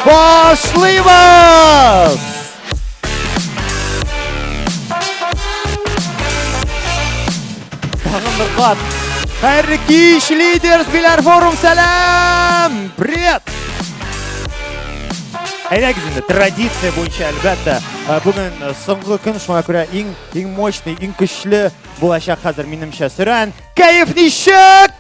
Башлыйбыз! Тагын бер кат. Хәерле кич, лидерс Биләр форум, сәлам! Привет! Әйдәгез инде, традиция буенча, әлбәттә, бүген соңгы көн, шуңа күрә иң иң мощный, иң көчле булачак хәзер минемчә сөрән. Кәеф ничек?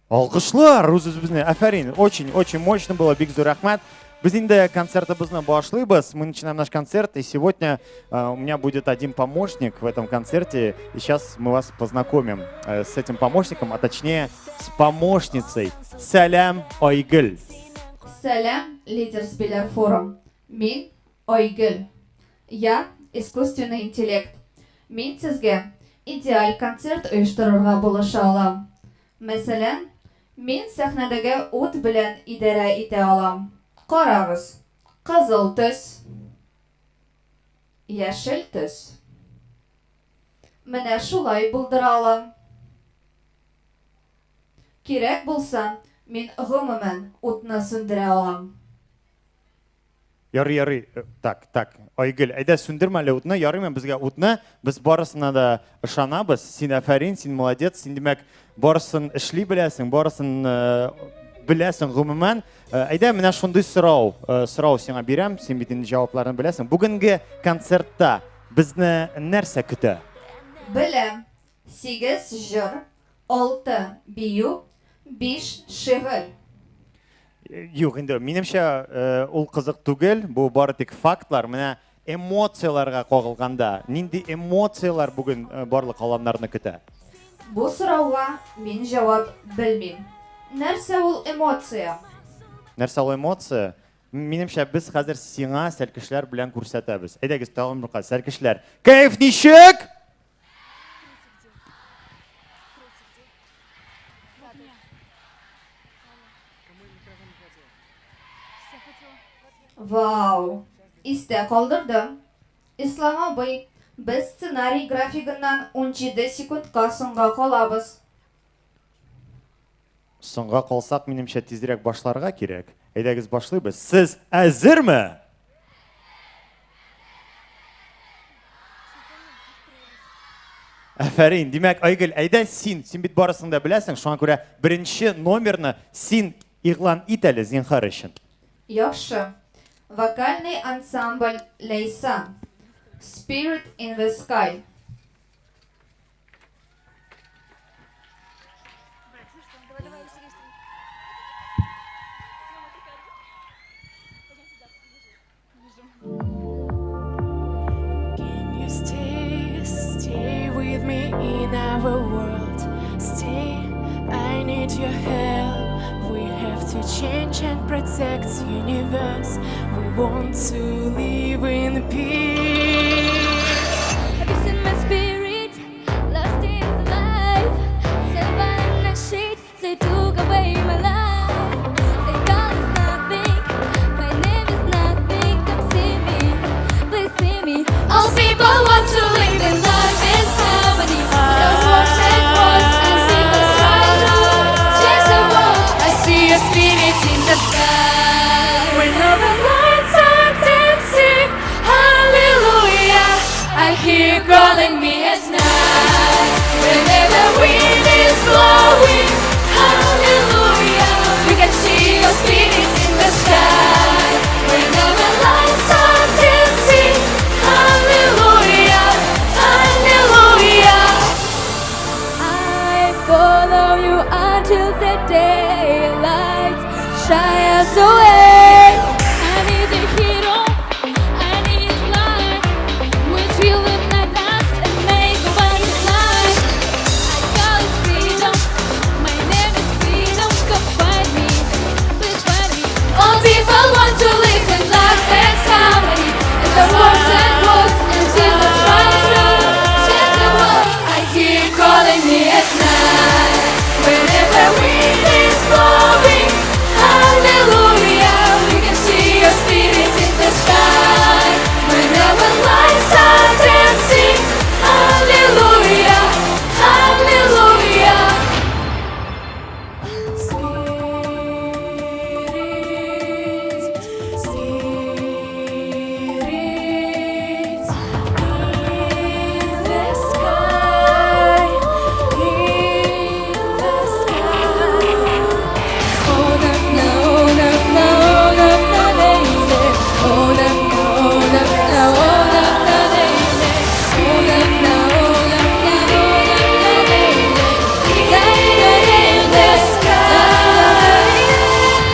Алкышлар үз-үзебезне. Афәрин. Очень, очень мощно было. Бик зур рәхмәт. Без инде концертыбызны башлыйбыз. Мы начинаем наш концерт, и сегодня у меня будет один помощник в этом концерте. И сейчас мы вас познакомим с этим помощником, а точнее с помощницей. Сәлам, Айгөл. Сәлам, Лидерс Биләр форум. Мин Айгөл. Я, искусственный интеллект. Мин сезгә идеаль концерт оештырырга булыша алам. Мәсәлән, мин сәхнәдәге ут белән идарә итә алам. Карагыз, кызыл төс, яшел төс. Менә шулай булдыра алам. Кирәк булса, мин гомумән утны сүндерә алам. Ярый, ярый. Так, так. Айгөл, әйдә сүндермә әле утны. Ярыймы безгә утны? Без барысына да ышанабыз. Син афәрин, син молодец. Син димәк, барысын эшли беләсең, барысын беләсең гомумән. Әйдә, менә шундый сорау, сорау сиңа бирәм. Син бит инде җавапларын беләсең. Бүгенге концертта безне нәрсә көтә? Беләм. Сигез җыр, алты бию, биш шигырь. Юк, инде минемчә, ул кызык түгел, бу бары тик фактлар. Менә эмоцияләргә кагылганда, нинди эмоцияләр бүген барлык аланнарны көтә? Бу сорауга мин җавап белмим. Нәрсә ул эмоция? Нәрсә ул эмоция? Минемчә, без хәзер сиңа сәлкешләр белән күрсәтәбез. Әйдәгез, тагын бер кат, сәлкешләр. Кәеф ничек? Вау! Истә калдырдым. Ислам абый, без сценарий графигыннан 17 секундка соңга калабыз. Соңга калсак, минемчә, тизрәк башларга кирәк. Әйдәгез, башлыйбыз. Сез әзерме? Афәрин. Димәк, Айгөл, әйдә син, син бит барысын да беләсең, шуңа күрә беренче номерны син игълан ит әле, зинһар өчен. Яхшы. Вокальный ансамбль Ләйсан. Spirit in the Sky. Can you stay, stay with me in our world? Stay, I need your help. We have to change and protect universe. We want to live in peace. Have you seen my spirit? Lost in life. Savannah shit, they took away my life. They call is nothing. My name is nothing. Come see me, please see me. All people want to live in love and harmony. Those words and words and people try to change the world. I see your spirit in the sky. When all the lights are dancing, hallelujah. us away. I need a hero, I need light, which will ignite us and make a light. I call it freedom, my name is freedom. Come find me, please find me. All people want to live in love and harmony, and the words and words and people try to change the world. I hear you calling me at night, whenever wind is blowing. Hallelujah, we can see your spirit in the sky. Whenever lights are dancing, hallelujah, hallelujah. Spirit, spirit, in the sky, in the sky.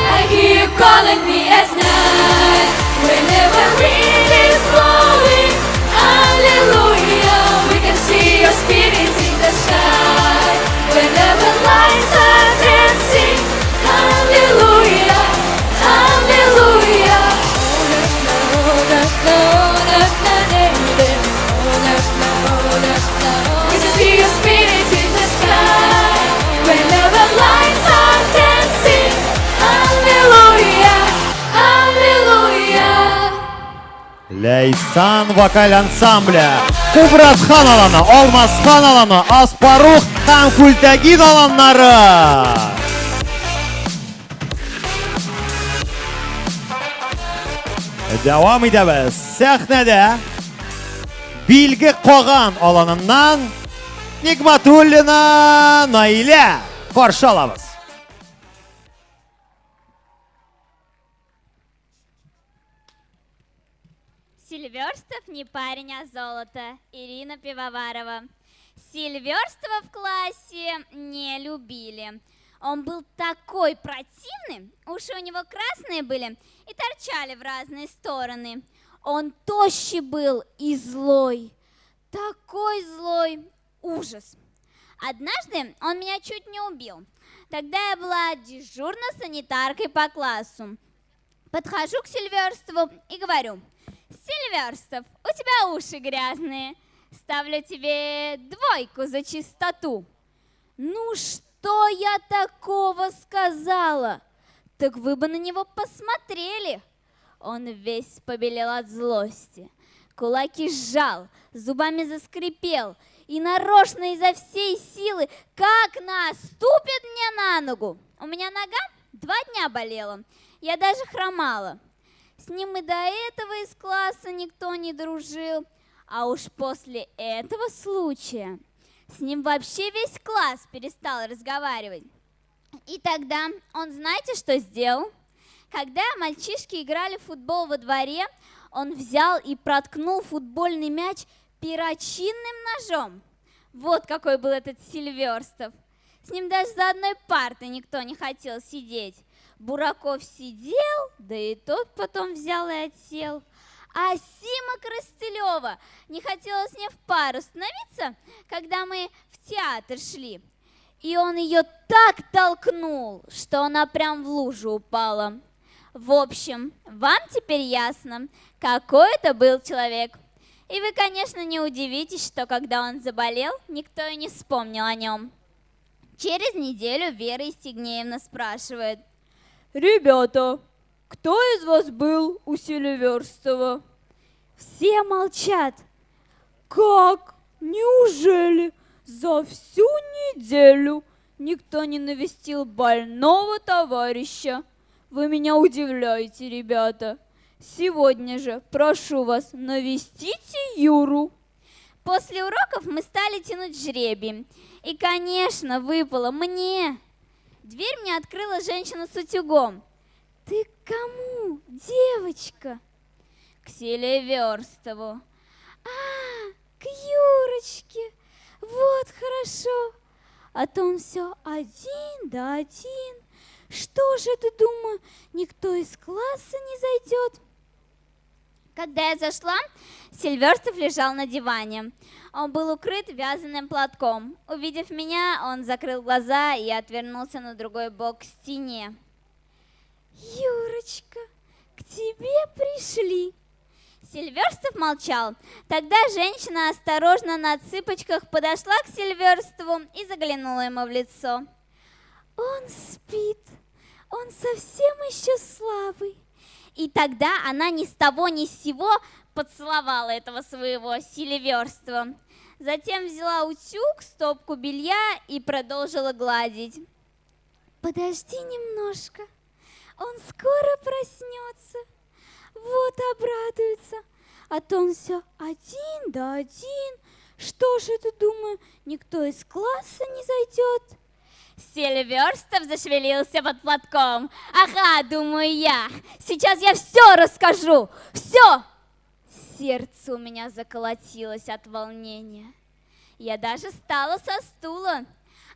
I hear you calling me at night. Whenever wind is blowing, hallelujah, we can see your spirits in the sky. Whenever lights are dancing, hallelujah, hallelujah. We can see your spirits in the sky. Whenever lights are dancing, hallelujah, hallelujah. Ләйсан вокаль ансамбле. Кубрат хан аланы, Алмаз хан аланы, Аспарух һәм Күлтәгин аланнары. Дәвам итәбез. Сәхнәдә Билге Коган аланыннан Нигматуллина Наилә каршы алабыз. Сильверстов не парень, а золото. Ирина Пивоварова. Сильверстова в классе не любили. Он был такой противный, уши у него красные были и торчали в разные стороны. Он тощий был и злой. Такой злой. Ужас. Однажды он меня чуть не убил. Тогда я была дежурной санитаркой по классу. Подхожу к Сильверстову и говорю: Сильверстов, у тебя уши грязные. Ставлю тебе двойку за чистоту. Ну что я такого сказала? Так вы бы на него посмотрели. Он весь побелел от злости. Кулаки сжал, зубами заскрипел и нарочно изо всей силы как наступит мне на ногу. У меня нога 2 дня болела, я даже хромала. С ним и до этого из класса никто не дружил, а уж после этого случая с ним вообще весь класс перестал разговаривать. И тогда он, знаете, что сделал? Когда мальчишки играли в футбол во дворе, он взял и проткнул футбольный мяч перочинным ножом. Вот какой был этот Сильверстов. С ним даже за одной партой никто не хотел сидеть. Бураков сидел, да и тот потом взял и отсел. А Сима Коростылева не хотела с ним в пару становиться, когда мы в театр шли. И он ее так толкнул, что она прям в лужу упала. В общем, вам теперь ясно, какой это был человек. И вы, конечно, не удивитесь, что когда он заболел, никто и не вспомнил о нем. Через неделю Вера Евстигнеевна спрашивает: «Ребята, кто из вас был у Селиверстова?» Все молчат. «Как? Неужели за всю неделю никто не навестил больного товарища? Вы меня удивляете, ребята. Сегодня же, прошу вас, навестите Юру». После уроков мы стали тянуть жребий. И, конечно, выпало мне. Дверь мне открыла женщина с утюгом. «Ты к кому, девочка?» «К Селиверстову». «А, к Юрочке. Вот хорошо. А то он все один да один. Что же это, думаю, никто из класса не зайдет? Когда я зашла, Сильверстов лежал на диване. Он был укрыт вязаным платком. Увидев меня, он закрыл глаза и отвернулся на другой бок к стене. «Юрочка, к тебе пришли!» Сильверстов молчал. Тогда женщина осторожно на цыпочках подошла к Сильверстову и заглянула ему в лицо. «Он спит, он совсем еще слабый». И тогда она ни с того ни с сего поцеловала этого своего Сильверстова. Затем взяла утюг, стопку белья и продолжила гладить. «Подожди немножко, он скоро проснется, вот обрадуется, а то он все один да один. Что же это, думаю, никто из класса не зайдет?» Сильверстов зашевелился под платком. «Ага, думаю я, сейчас я все расскажу, все!» Сердце у меня заколотилось от волнения. Я даже встала со стула.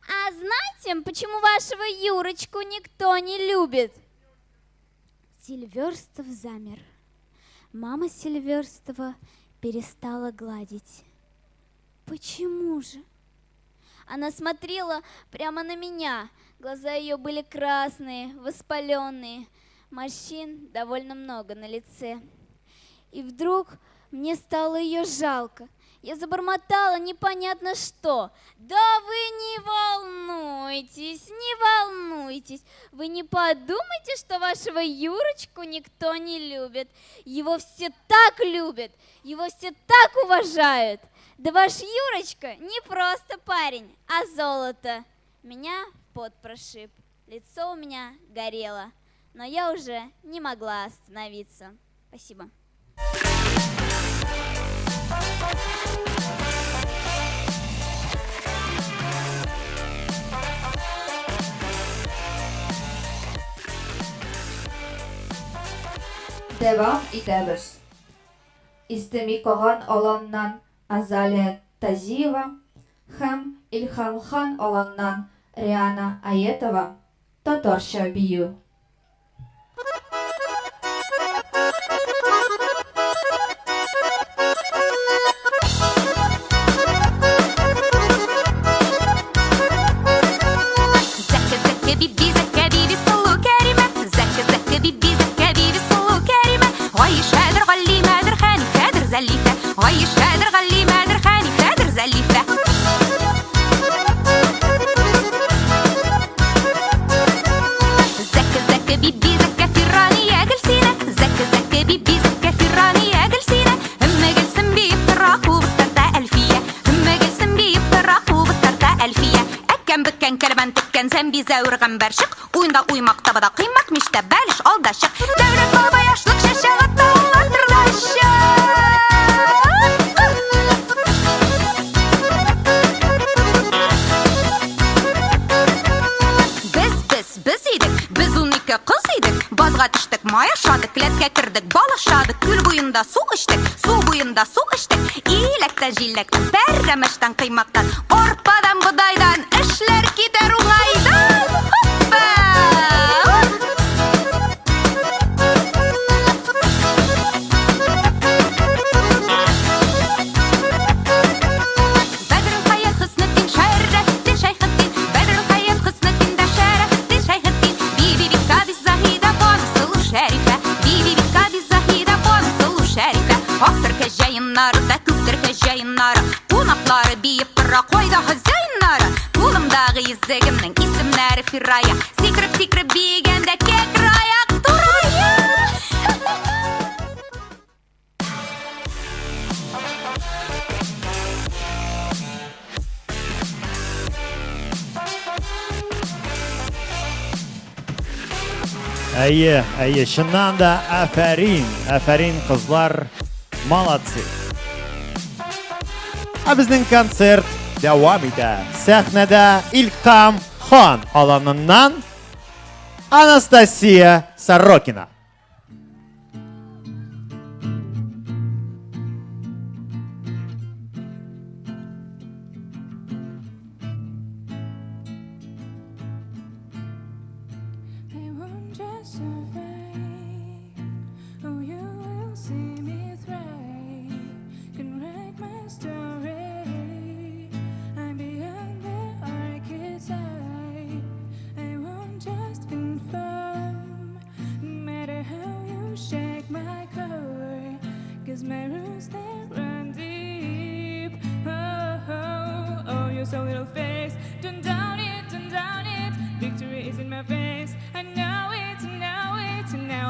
«А знаете, почему вашего Юрочку никто не любит?» Сильверстов замер. Мама Сильверстова перестала гладить. «Почему же?» Она смотрела прямо на меня. Глаза ее были красные, воспаленные. Морщин довольно много на лице. И вдруг мне стало ее жалко. Я забормотала непонятно что. «Да вы не волнуйтесь, не волнуйтесь. Вы не подумайте, что вашего Юрочку никто не любит. Его все так любят, его все так уважают. Да ваш Юрочка не просто парень, а золото». Меня пот прошиб, лицо у меня горело, но я уже не могла остановиться. Спасибо. Дәвам итәбез. Истеми Каган аланыннан Азалия Тазиева һәм Илһам Хан аланыннан Риана Аетова татарча бию. Зәкә, зәкә, биби, зәкә, биби, сылу Кәримә. Зәкә, зәкә, биби, зәкә, биби, сылу Кәримә. Гайшәдер, Галимәдер, Хәнифәдер, Зәлифә. Гайшәдер, Галимәдер, Хәнифәдер, Зәлифә. Зәкә, зәкә, биби, зәкә, Фирания, Гөлсинә. Зәкә, зәкә, биби, зәкә, Фирания, Гөлсинә. Өммә Гөлсем биеп тора, кубыз тарта Әлфия. Өммә Гөлсем биеп тора, кубыз тарта Әлфия. Әккән бөккән кәрван теккән зәмби зәүр гамбәрчек. Уйында уймак табада кыймак миштә бәлеш алдашык. Дәүләт бабай ашлык чәчә аталар. Без, без, без идек, без 12 кыз идек. Базга төштек, май ашадык, келәткә кердек, бал ашадык, күл буенда су эчтек, су буенда су эчтек. Иләктән, җиләктән, пәрәмәчтән, кыймактан, арпадан, бодайдан эшләр китәр уңайдан. Хоппа! Бәдрелхаят Хөснетдин, Шәрәфетдин, Шәйхетдин. Бәдрелхаят Хөснетдин дә Шәрәфетдин, Шәйхетдин. Биби Бикаби Заһидә, Бану сылу Шәрифә. Биби Бикаби Заһидә, Бану сылу Шәрифә. Актыр кәҗәеннары да күптер кәҗәеннары. Кунаклары биеп тора, кайда хозяиннары? Кулымдагы йөзегемнең исемнәре Фирая. Сикереп-сикереп биегәндә кәкре аяк турая. Әйе, әйе, чыннан да афәрин, афәрин, кызлар, молодцы. Ә безнең концерт дәвам итә. Сәхнәдә Илһам Хан аланыннан Анастасия Сорокина.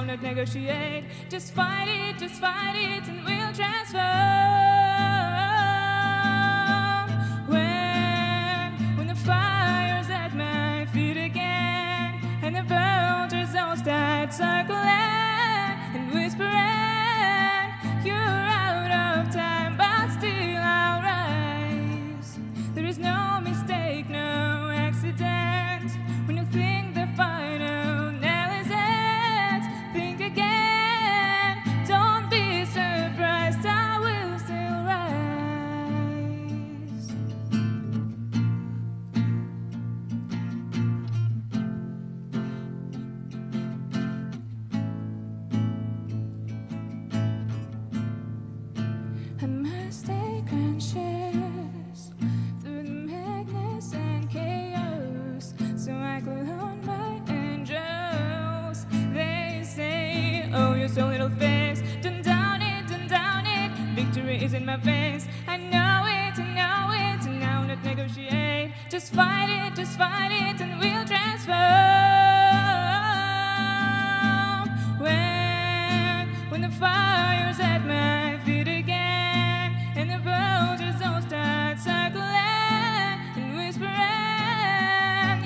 not negotiate. Just fight it, just fight it, and we'll transform. When the fire's at my feet again, and the vultures all start circling and whispering, you're out of time, but still I'll rise. There is no mistake, no accident. When you think the final nail is it, think again. Don't be surprised, I will still rise. I must stay conscious through the madness and chaos, so I could own my angels. They say, oh, you're so little fast. Don't doubt it, don't doubt it. Victory is in my veins. I know it, I know it, and I'll not negotiate. Just fight it, and we'll transform. When the fire's at my feet again, and the vultures all start circling and whispering,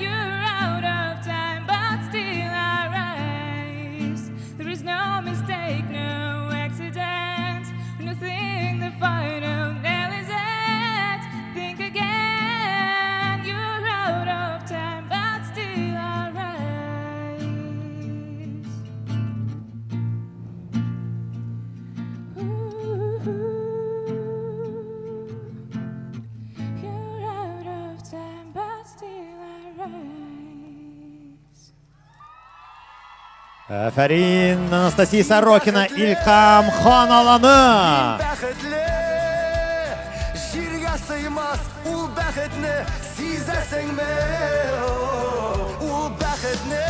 you're out of time, but still I rise. There is no mistake, no accident. When you think the final nail is it, think again. You're out of time, but still I rise. Ooh, you're out of time, but still I rise. Афәрин, Анастасия Сорокина, Илһам Хан аланы. Бәхетле җиргә сыймас ул бәхетне сизәсеңме? Ул бәхетне.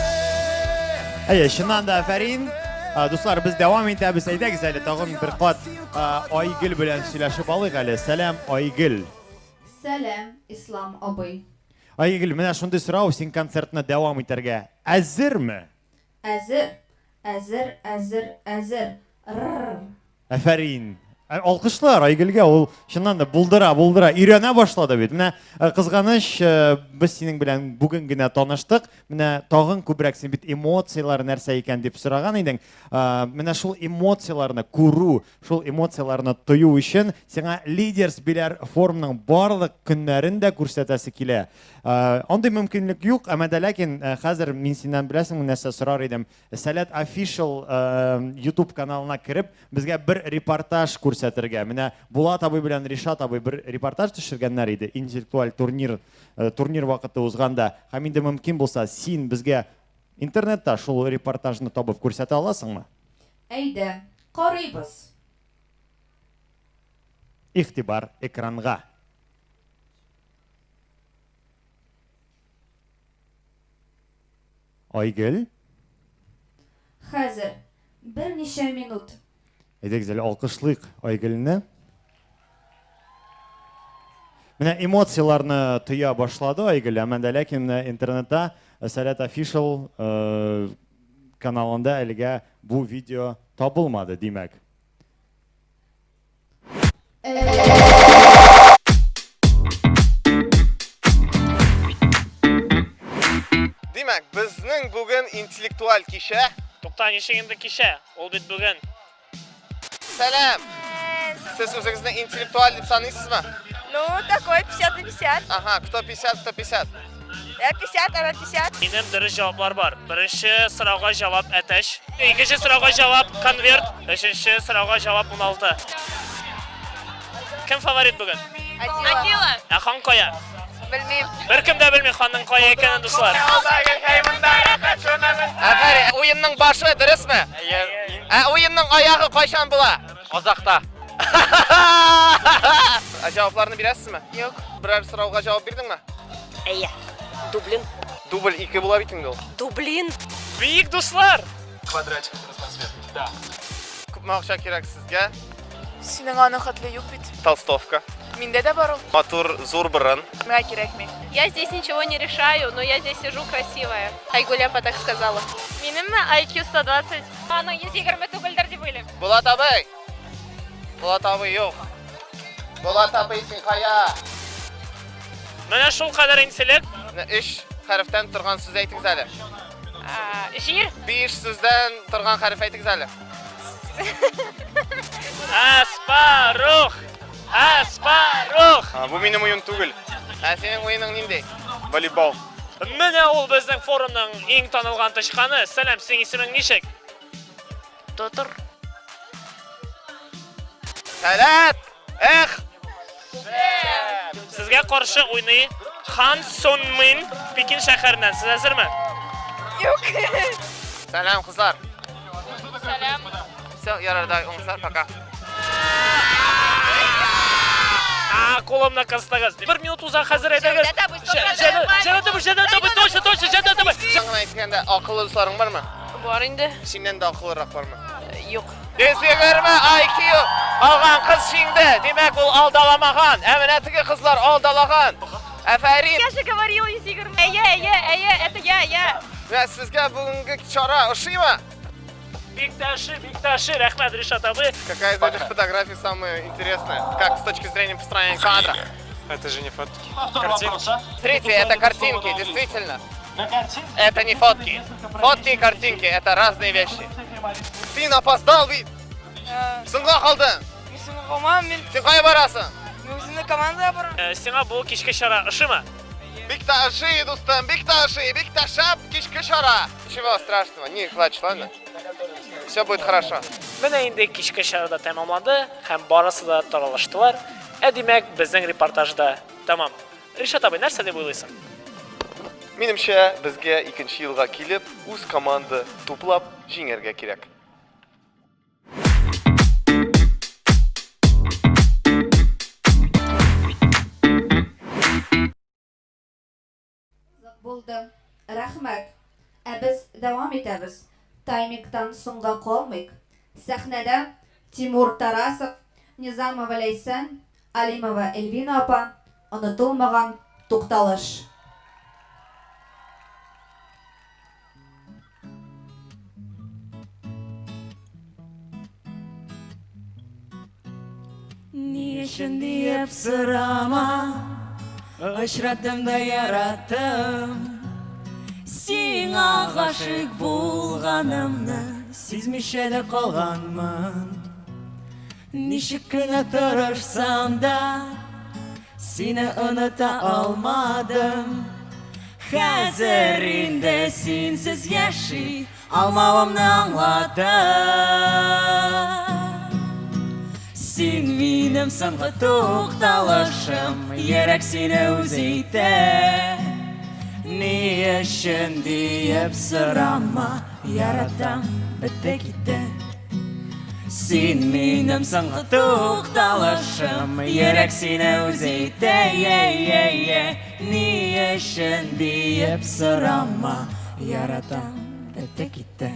Әйе, чыннан да афәрин. Дуслар, без дәвам итәбез. Әйдәгез әле тагын бер кат Айгөл белән сөйләшеп алыйк әле. Сәлам, Айгөл. Сәлам, Ислам абый. Айгөл, менә шундый сорау, син концертны дәвам итәргә әзерме? Әзер, әзер, әзер, әзер. Рррр. Афәрин. Алкышлар Айгөлгә, ул чыннан да булдыра, булдыра, өйрәнә башлады бит. Менә кызганыч, без синең белән бүген генә таныштык. Менә тагын күбрәк син бит эмоцияләр нәрсә икән дип сораган идең. Менә шул эмоцияләрне күрү, шул эмоцияләрне тою өчен сиңа Лидерс Биләр форумның барлык көннәрен дә күрсәтәсе килә. Андый мөмкинлек юк, әмма дә ләкин хәзер мин синнән беләсеңме нәрсә сорар идем? Сәләт Official YouTube каналына кереп, безгә бер репортаж күрсәтергә. Менә Булат абый белән Ришат абый бер репортаж төшергәннәр иде интеллектуаль турнир, турнир вакыты узганда. Һәм инде мөмкин булса, син безгә интернетта шул репортажны табып күрсәтә аласыңмы? Әйдә, карыйбыз. Игътибар экранга. Айгөл? Хәзер, берничә минут. Әйдәгез әле алкышлыйк Айгөлне. Менә эмоцияләрне тоя башлады Айгөл, әмма дә ләкин менә интернетта Сәләт Official каналында әлегә бу видео табылмады, димәк. Димәк, безнең бүген интеллектуаль кичә. Тукта, ничек инде кичә? Ул бит бүген. Сәлам! Сез үзегезне интеллектуаль дип саныйсызмы? Ну, такой 50 на 50. Ага, кто 50, кто 50. Я 50, она 50. Минем дөрес җаваплар бар. Беренче сорауга җавап әтәч. Икенче сорауга җавап конверт. Өченче сорауга җавап 16. Кем фаворит бүген? Акила. Ә хан кая? Белмим. Беркем дә белми ханның кая икәнен, дуслар. Афәрин, уенның башы дөресме? Ә уенның аягы кайчан була? Азакта. Ә җавапларны бирәсезме? Юк. Берәр сорауга җавап бирдеңме? Әйе. Дублин. Дубль 2 була бит инде ул. Дублин. Бөек дуслар! Квадратик разноцветный. Да. Күпме акча кирәк сезгә? Синең аны хәтле юк бит. Толстовка. Миндә дә бар ул. Матур, зур борын. Миңа кирәкми. Я здесь ничего не решаю, но я здесь сижу красивая. Айгуль апа так сказала. Минемме IQ 120. Аның 120 түгелдер дип уйлыйм. Булат абый! Булат абый юк. Булат абый, син кая? Менә шул кадәр интеллект. Менә өч хәрефтән торган сүз әйтегез әле. Җир. Биш сүздән торган хәреф әйтегез әле. Аспарух! Аспарух! Бу минем уен түгел. Ә синең уеның нинди? Волейбол. Менә ул безнең форумның иң танылган тычканы. Сәлам, синең исемең ничек? Тотыр. Сәләт! Эх! Сезгә каршы уйный Хан Сон Мин Пекин шәһәреннән. Сез әзерме? Юк. Сәлам, кызлар. Сәлам. Все, ярар, давай, уңышлар, пока. А, кулымны кыстыгыз. Бер минут уза хәзер әйдәгез. Җәүдәт абый, 100% Җәүдәт абый, Җәүдәт абый, точно, точно, Җәүдәт абый. Чын гына әйткәндә, акыллы дусларың бармы? Бар инде. Синнән дә акыллырак бармы? Юк. 120 IQ алган кыз җиңде. Димәк, ул алдаламаган. Ә менә теге кызлар алдалаган. Афәрин. Я же говорила, 120. Әйе, әйе, әйе, это я, я. Менә сезгә бүгенге чара ошыймы? Бик тә ошый, бик тә ошый. Рәхмәт, Ришат абый. Какая из этих фотографий самая интересная? Как с точки зрения построения кадра? Это же не фотки. Картинки. Смотрите, это картинки, действительно. Это не фотки. Фотки и картинки это разные вещи. Син опоздал бит. Соңга калдың. Мин соңга калмам, мин Син кая барасың? мин үземнең командага барам. Сиңа бу кичке чара ошыймы? Бик тә ошый, дустым, бик тә ошый, бик тә шәп кичке чара. Ничего страшного, не плачь, ладно? Все будет хорошо. Менә инде кичке чара да тәмамланды һәм барысы да таралыштылар. Ә димәк, безнең репортаж да тәмам. Ришат абый, нәрсә дип уйлыйсың? Минемчә, безгә икенче елга килеп, үз команда туплап җиңәргә кирәк. Кызык булды. Рәхмәт. Ә без дәвам итәбез. Таймингтан соңга калмыйк. Сәхнәдә Тимур Тарасов, Низамова Ләйсән, Алимова Эльвина апа, Онытылмаган тукталыш. Ни өчен диеп сорама, очраттым да яраттым. Сиңа гашыйк булганымны сизмичә дә калганмын. Ничек кенә тырышсам да, сине оныта алмадым. Хәзер инде синсез яши алмавымны аңладым. Син минем соңгы тукталышым, йөрәк сине үз итә. Ни өчен диеп сорама, яратам, бетте китте. Син минем соңгы тукталышым, йөрәк сине үз итә. Ни өчен диеп сорама, яратам, бетте китте.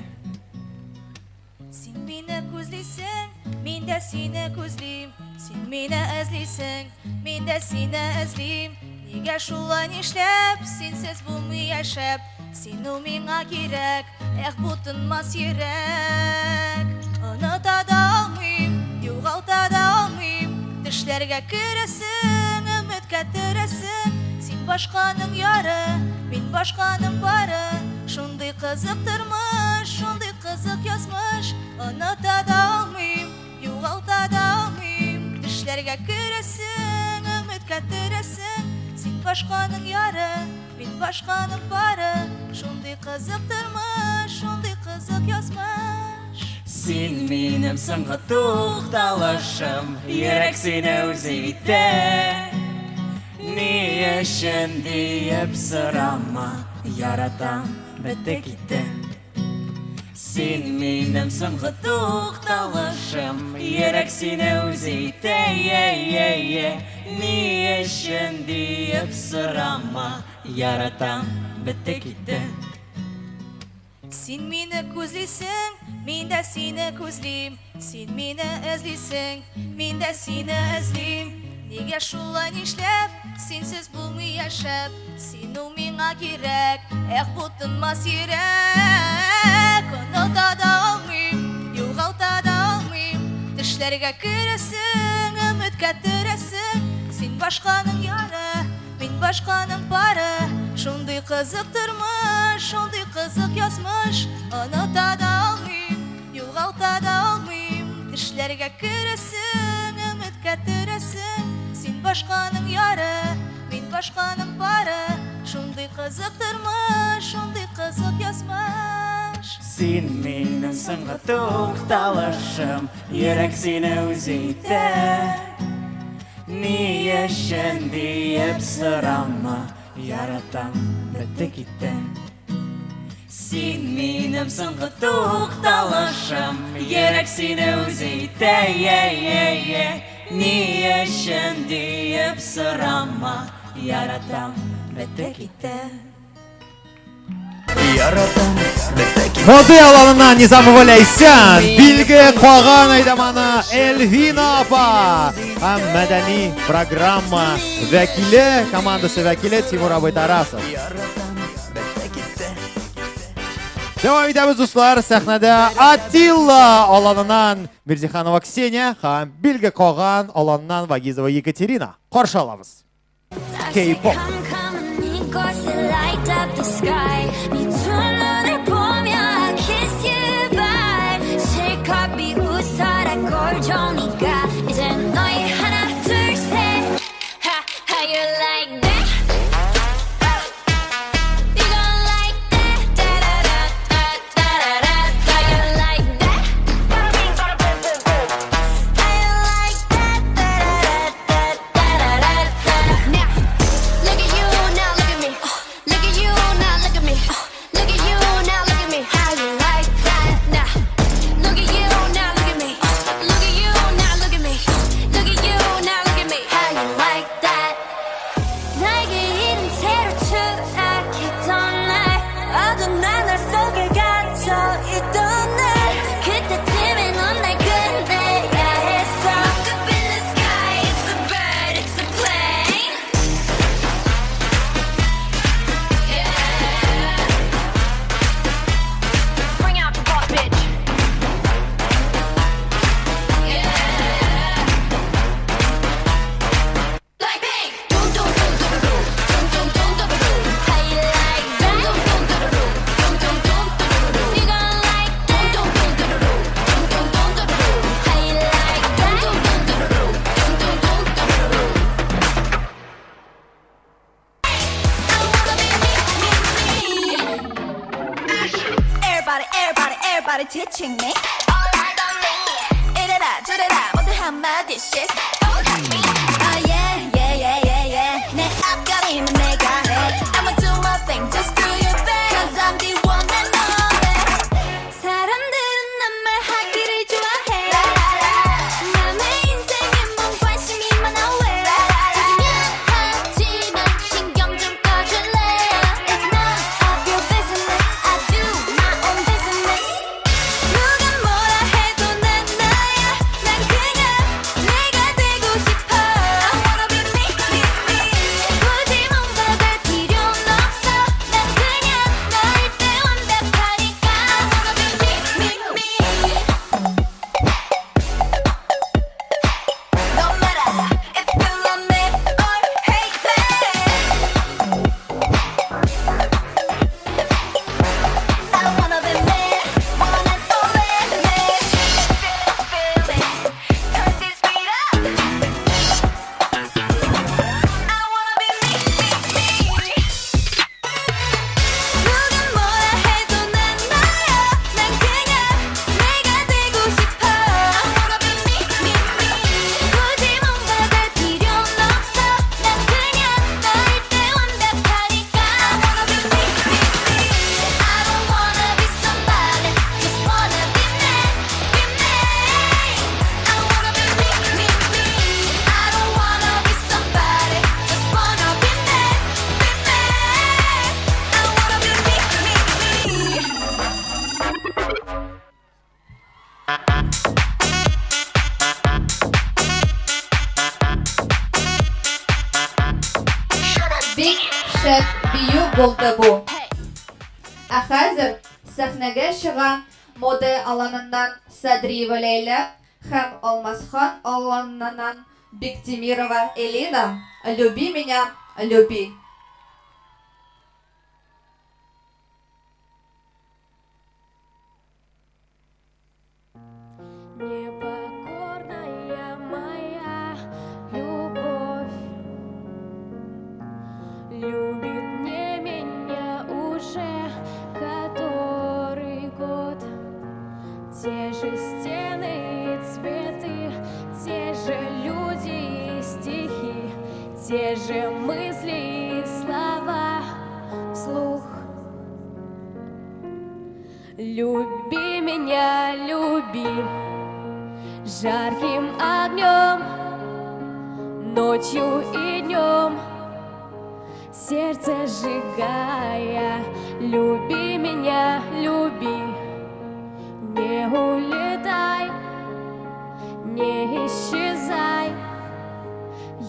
Син мине күзлисең, мин дә сине күзлим. Син мине эзлисең, мин дә сине эзлим. Нигә шулай нишләп, синсез булмый яшәп. Син ул миңа кирәк, эх, бу тынмас йөрәк. Оныта да алмыйм, югалта да алмыйм. Төшләргә керәсең, өметкә төрәсең. Син башканың яры, мин башканың пары. Шундый кызык тормыш, шундый кызык язмыш. Оныта да алмыйм, югалта да алмыйм. Төшләргә керәсең, өметкә төрәсең. Син башканың яры, мин башканың пары. Шундый кызык тормыш, шундый кызык язмыш. Син минем соңгы тукталышым, йөрәк сине үз итә. Ни өчен диеп сорама, яратам, бетте китте. Син минем соңгы тукталышым, йөрәк сине үз итә. Ни өчен диеп сорама, яратам, бетте китте. Син мине күзлисең, мин дә сине күзлим. Син мине эзлисең, мин дә сине эзлим. Нигә шулай нишләп, синсез булмый яшәп, син ул миңа кирәк, эх, бу тынмас йөрәк. Оныта да алмыйм, югалта да алмыйм, төшләргә керәсең, өметкә төрәсең, син башканың яры, мин башканың пары. Шундый кызык тормыш, шундый кызык язмыш, оныта да алмыйм, югалта да алмыйм, төшләргә керәсең, өметкә төрәсең, син башканың яры, мин башканың пары. Шундый кызык тормыш, шундый кызык язмыш. Син минем соңгы тукталышым, йөрәк сине үзе итә. Ни өчен диеп сорама, яратам, бетте китте. Син минем соңгы тукталышым, йөрәк сине үзе итә. Ни өчен диеп сорама, яратам, бетте китте. Яратам, бетте китте. Моды аланыннан Низамова Ләйсән, Билге Каган әйдаманы Эльвина апа һәм мәдәни программа вәкиле, командасы вәкиле Тимур абый Тарасов. Дәвам итәбез, дуслар, сәхнәдә Атилла аланыннан Мирзиханова Ксения һәм Билге Каган аланыннан Вагизова Екатерина. Каршы алабыз. K-pop. 컴컴한 이곳에 light up the sky 네 두 눈을 보며 I kiss you bye 실컷 비웃어라 꼴 좋으니까 이젠 너희 하나 둘셋 Ha how you like that You gon' like that da-da-da-da-da-da-da How you like that How you like that da-da-da-da-da-da-da Now look at you now look at me look at you now look at me look at you now look at me how you like that now look at you now look at me look at you now look at me look at you now look at me how you like that 나에게 잃은 채로 추락했던 날 어두운 나날 속에 갇혀 있던 날 그때쯤에 넌 날 끝내야 했어 Look up in the sky it's a bird it's a plane Bring out the boss bitch Blackpink dum dum dum dum dum dum dum dum dum How you like that dum dum dum dum dum dum dum dum You gon' like that dum dum dum dum dum dum dum dum How you like that dum dum dum dum dum dum dum dum I wanna be me me me Everybody, everybody, everybody teaching me. All eyes on me 이래라 저래라 모두 한마디씩. Don't touch me Oh yeah, yeah, yeah, yeah, yeah. 내 앞가림은 내가 해. I'ma do my thing, just do your thing. 'Cause I'm the one and only. 사람들은 난 말하기를 좋아해 남의 인생에 뭔 관심이 많아 왜 중요하지만 신경 좀 꺼줄래 It's none of your business I do my own business 누가 뭐라 해도 난 나야. 난 그냥 내가 되고 싶어. I wanna шәп бию булды бу. Ә хәзер сәхнәгә чыга Мода аланыннан Садриева Ләйлә һәм Алмасхан аланыннан Биктимирова Элина Люби меня, люби. Непокорная моя любовь любит не меня уже который год. Те же стены и цветы, те же люди и стихи, те же мысли и слова вслух. Люби меня, люби жарким огнем, ночью и днем, сердце сжигая. Люби меня, люби, не улетай, не исчезай,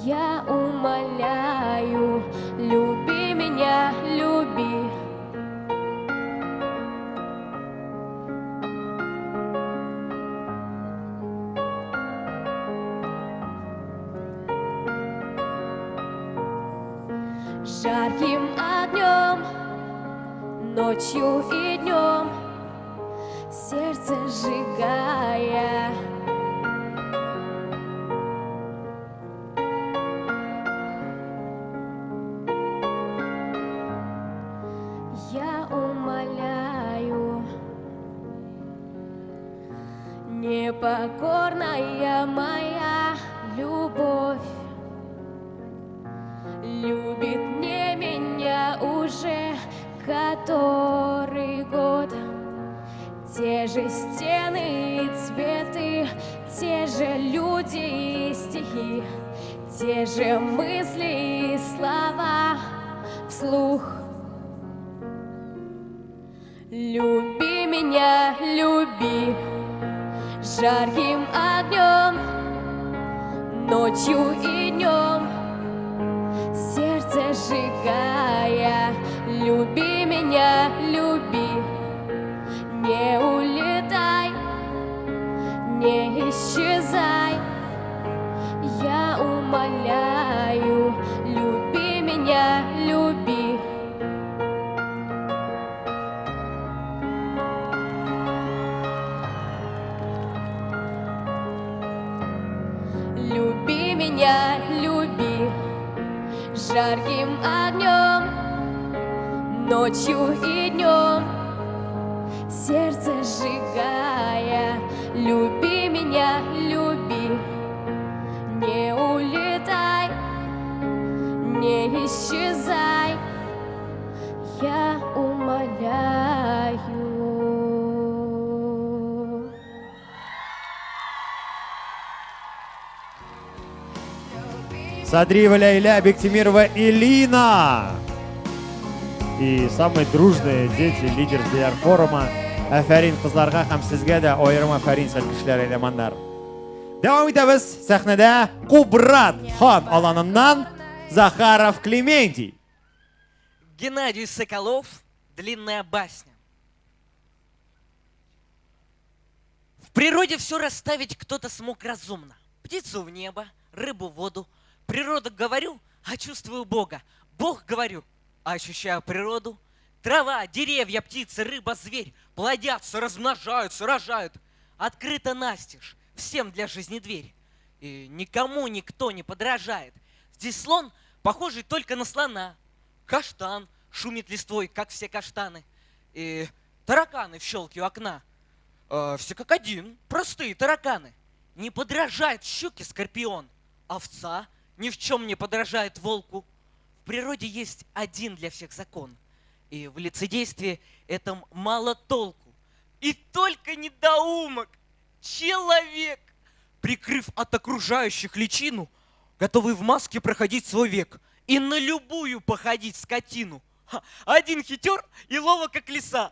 я умоляю. Люби меня, люби. Жарким огнем, ночью и днем, сердце сжигая. Я умоляю, непокорная моя любовь любит не меня уже который год. Те же стены и цветы, те же люди и стихи, те же мысли и слова вслух. Люби меня, люби жарким огнем, ночью и днем, сердце сжигая. Люби меня, люби, не улетай, не исчезай, я умоляю. Люби меня, люби. Люби меня, люби жарким огнем, ночью и днем, сердце сжигая. Люби меня, люби, не улетай, не исчезай, я умоляю. Садриева Ляйля, Бектимирова Элина. И самые дружные дети, лидер форума. Афәрин кызларга һәм сезгә дә аерым афәрин сәлкешләр әйдәманнар. Дәвам итәбез. Сәхнәдә Кубрат хан аланыннан Захаров Клементий. Геннадий Соколов, «Длинная басня». В природе все расставить кто-то смог разумно. Птицу в небо, рыбу в воду. Природу говорю, а чувствую Бога. Бог говорю, а ощущаю природу. Трава, деревья, птицы, рыба, зверь плодятся, размножаются, рожают. Открыто настежь, всем для жизни дверь. И никому никто не подражает. Здесь слон, похожий только на слона. Каштан шумит листвой, как все каштаны. И тараканы в щелке у окна. Все как один, простые тараканы. Не подражает щуке скорпион. Овца ни в чем не подражает волку. В природе есть один для всех закон. И в лицедействе этом мало толку. И только недоумок, человек, прикрыв от окружающих личину, готовый в маске проходить свой век и на любую походить скотину. Один хитер и ловок, как лиса,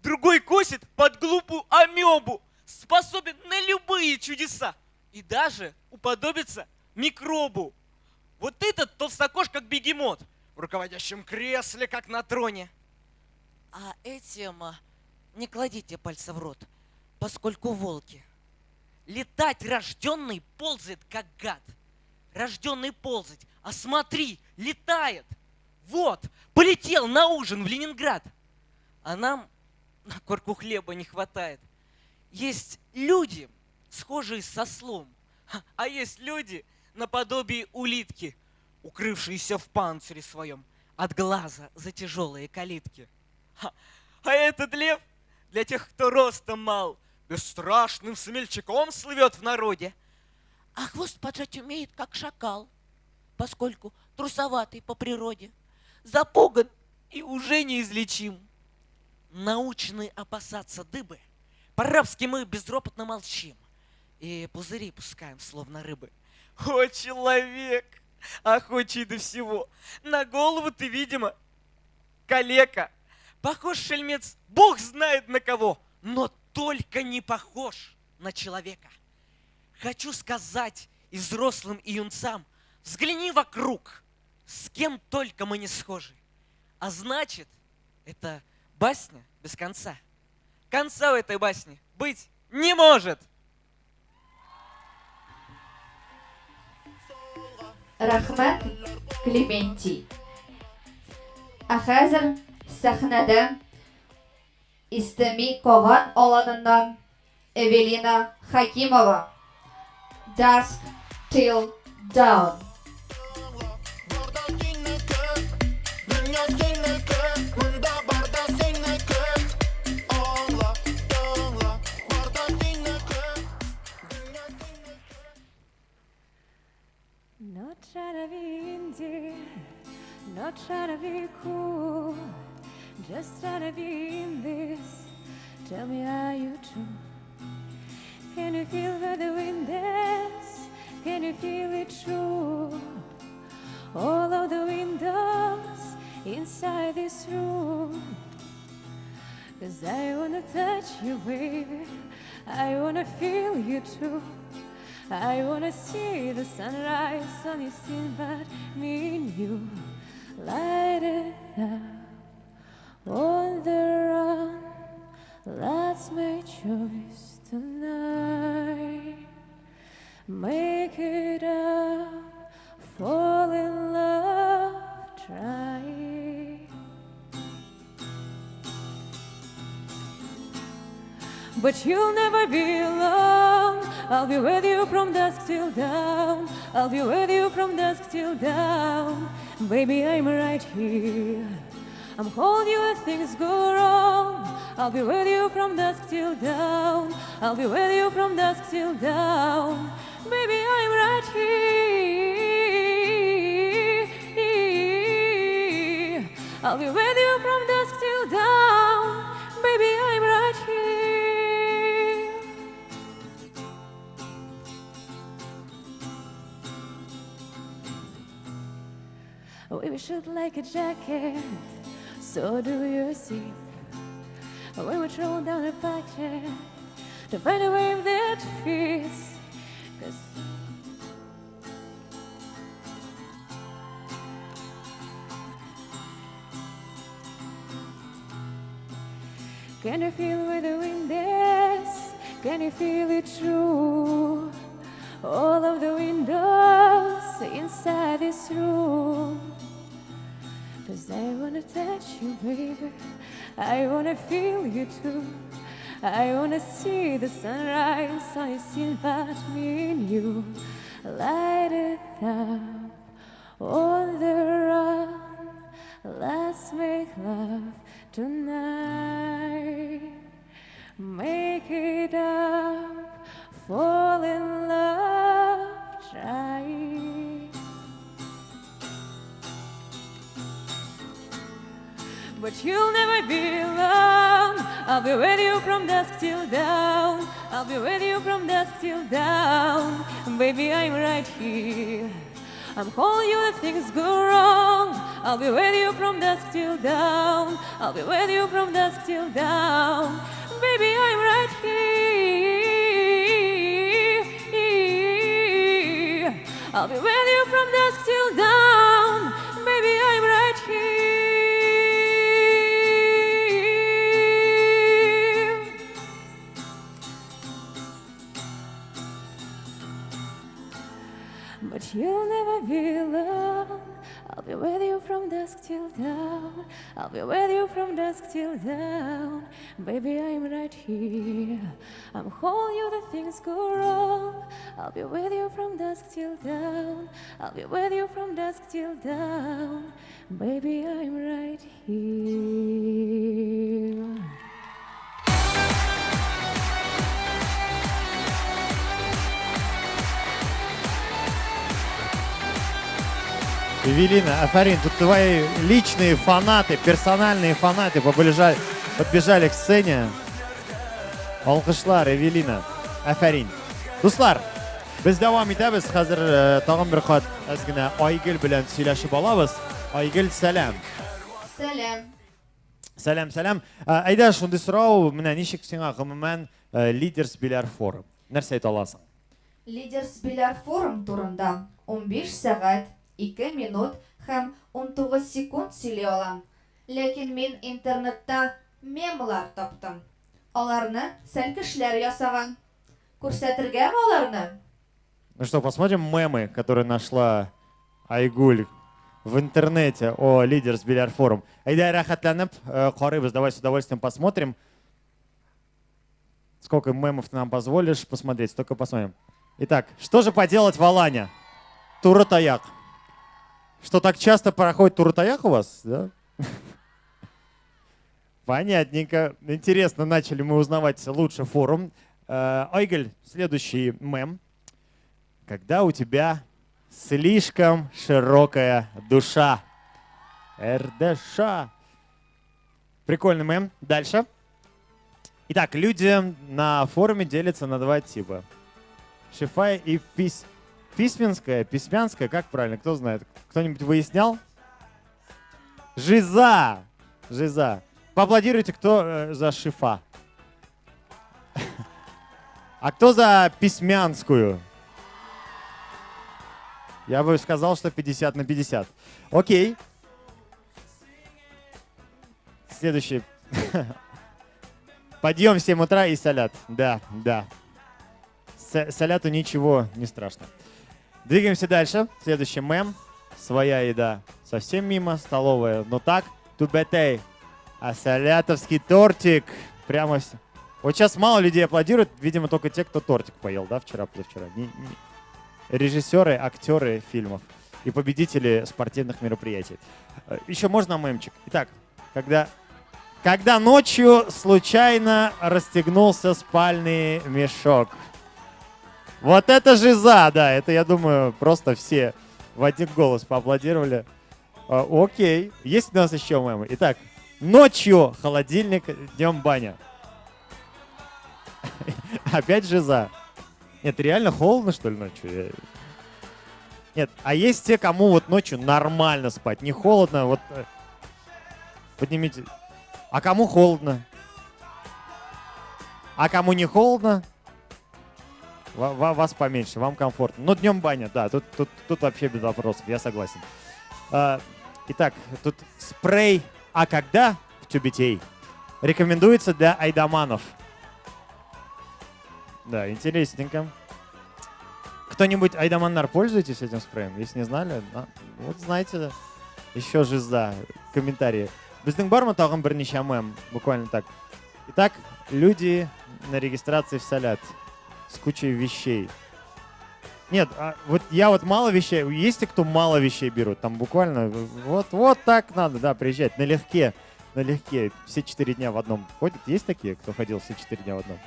другой косит под глупую амебу, способен на любые чудеса и даже уподобится микробу. Вот этот толстокож, как бегемот, в руководящем кресле, как на троне. А этим не кладите пальцы в рот, поскольку волки. Летать рожденный ползает, как гад. Рожденный ползать, а смотри, летает. Вот, полетел на ужин в Ленинград. А нам на корку хлеба не хватает. Есть люди, схожие со ослом, а есть люди наподобие улитки, укрывшиеся в панцире своем от глаза за тяжелые калитки. А этот лев для тех, кто ростом мал, бесстрашным смельчаком слывет в народе. А хвост поджать умеет, как шакал, поскольку трусоватый по природе, запуган и уже неизлечим. Научны опасаться дыбы, по-рабски мы безропотно молчим и пузыри пускаем, словно рыбы. О, человек, охочий до всего, на голову ты, видимо, калека. Похож шельмец, бог знает на кого, но только не похож на человека. Хочу сказать и взрослым, и юнцам, взгляни вокруг, с кем только мы не схожи. А значит, это басня без конца. Конца у этой басни быть не может. Рәхмәт, Клементий. Ә хәзер сәхнәдә Истеми Каган аланыннан Эвелина Хакимова. Dusk Till Dawn. Not trying to be indie, not trying to be cool, just trying to be in this. Tell me, are you too? Can you feel where the wind is? Can you feel it true? All of the windows inside this room. 'Cause I wanna touch you, baby. I wanna feel you too. I wanna see the sunrise on your skin, but me and you light it up on the run. That's my choice tonight. Make it up, fall in love, try. But you'll never be alone. I'll be with you from dusk till dawn. I'll be with you from dusk till dawn. Baby, I'm right here. I'm holding you if things go wrong. I'll be with you from dusk till dawn. I'll be with you from dusk till dawn. Baby, I'm right here. I'll be with you from dusk till dawn. Baby, I'm right here. We should like a jacket, so do your zip. We would roll down a pocket to find a wave that fits. 'Cause can you feel where the wind is? Can you feel it true? All of the windows inside this room. 'Cause I wanna touch you, baby. I wanna feel you too. I wanna see the sunrise on your skin, but me and you light it up on the run. Let's make love tonight. Make it up, fall in love, try. But you'll never be alone. I'll be with you from dusk till dawn. I'll be with you from dusk till dawn. Baby, I'm right here. I'm holding you if things go wrong. I'll be with you from dusk till dawn. I'll be with you from dusk till dawn. Baby, I'm right here. I'll be with you from dusk till dawn. Baby, I'm right But you'll never be alone. I'll be with you from dusk till dawn. I'll be with you from dusk till dawn. Baby, I'm right here. I'm hold you the things go wrong. I'll be with you from dusk till dawn. I'll be with you from dusk till dawn. Baby, I'm right here. Эвелина, Афарин, тут твои личные фанаты, персональные фанаты побежали, подбежали к сцене. Алкышлар, Эвелина, афәрин. Дуслар, без дәвам итәбез. Хәзер э, тагын бер кат әз генә Айгөл белән сөйләшеп алабыз. Айгөл, сәлам. Сәлам. Сәлам, сәлам. Э, әйдә, шундый сорау, менә ничек сиңа гомумән э, Лидерс Биләр форум? Нәрсә әйтә аласың? Лидерс Биләр форум турында 15 сәгать, 2 минут һәм 19 секунд сөйли алам. Ләкин мин интернетта мемлар таптым. Аларны сәлкешләр ясаган. Күрсәтергәме аларны? Ну что, посмотрим мемы, которые нашла Айгуль в интернете о Лидерс Биләр форум. Әйдә, рәхәтләнеп э, карыйбыз. Давай с удовольствием посмотрим. Сколько мемов ты нам позволишь посмотреть, столько посмотрим. Итак, что же поделать в Алане? Турытаяк. Что так часто проходит Турытаяк у вас, да? Понятненько. Интересно, начали мы узнавать лучше форум. Э, Айгуль, следующий мем. Когда у тебя слишком широкая душа. РДШ. Прикольный мем. Дальше. Итак, люди на форуме делятся на два типа. Шифай и пись... Письменская, письмянская, как правильно, кто знает? Кто-нибудь выяснял? Жиза! Жиза. Поаплодируйте, кто э, за шифа. А кто за письмянскую? Я бы сказал, что 50 на 50. Окей. Следующий. Подъем в 7 утра и салят. Да, да. Саляту ничего не страшно. Двигаемся дальше. Следующий мем. Своя еда совсем мимо, столовая. Но так, тубетей. А салятовский тортик прямо... Вот сейчас мало людей аплодируют, видимо, только те, кто тортик поел, да, вчера, позавчера. Не, не... Режиссеры, актеры фильмов и победители спортивных мероприятий. Э, Еще можно мемчик? Итак, когда, когда ночью случайно расстегнулся спальный мешок. Вот это жиза, да, это, я думаю, просто все в один голос поаплодировали. А, окей, есть у нас еще мемы? Итак, ночью холодильник, днем баня. Опять жиза. Нет, реально холодно, что ли, ночью? Нет, а есть те, кому вот ночью нормально спать, не холодно, вот э, поднимите. А кому холодно? А кому не холодно? Вас поменьше, вам комфортно. Но днем баня, да, тут, тут, тут вообще без вопросов, я согласен. А, итак, тут спрей «А когда?» в тюбетей рекомендуется для айдаманов. Да, интересненько. Кто-нибудь айдаманнар пользуетесь этим спреем? Если не знали, вот знаете, еще жиза, комментарии. Безнең бармы тагын берничә мем? Буквально так. Итак, люди на регистрации в Салят с кучей вещей. Нет, а вот я вот мало вещей. Есть те, кто мало вещей берут? Там буквально вот, вот так надо, да, приезжать налегке, налегке. Все четыре дня в одном ходят. Есть такие, кто ходил все четыре дня в одном?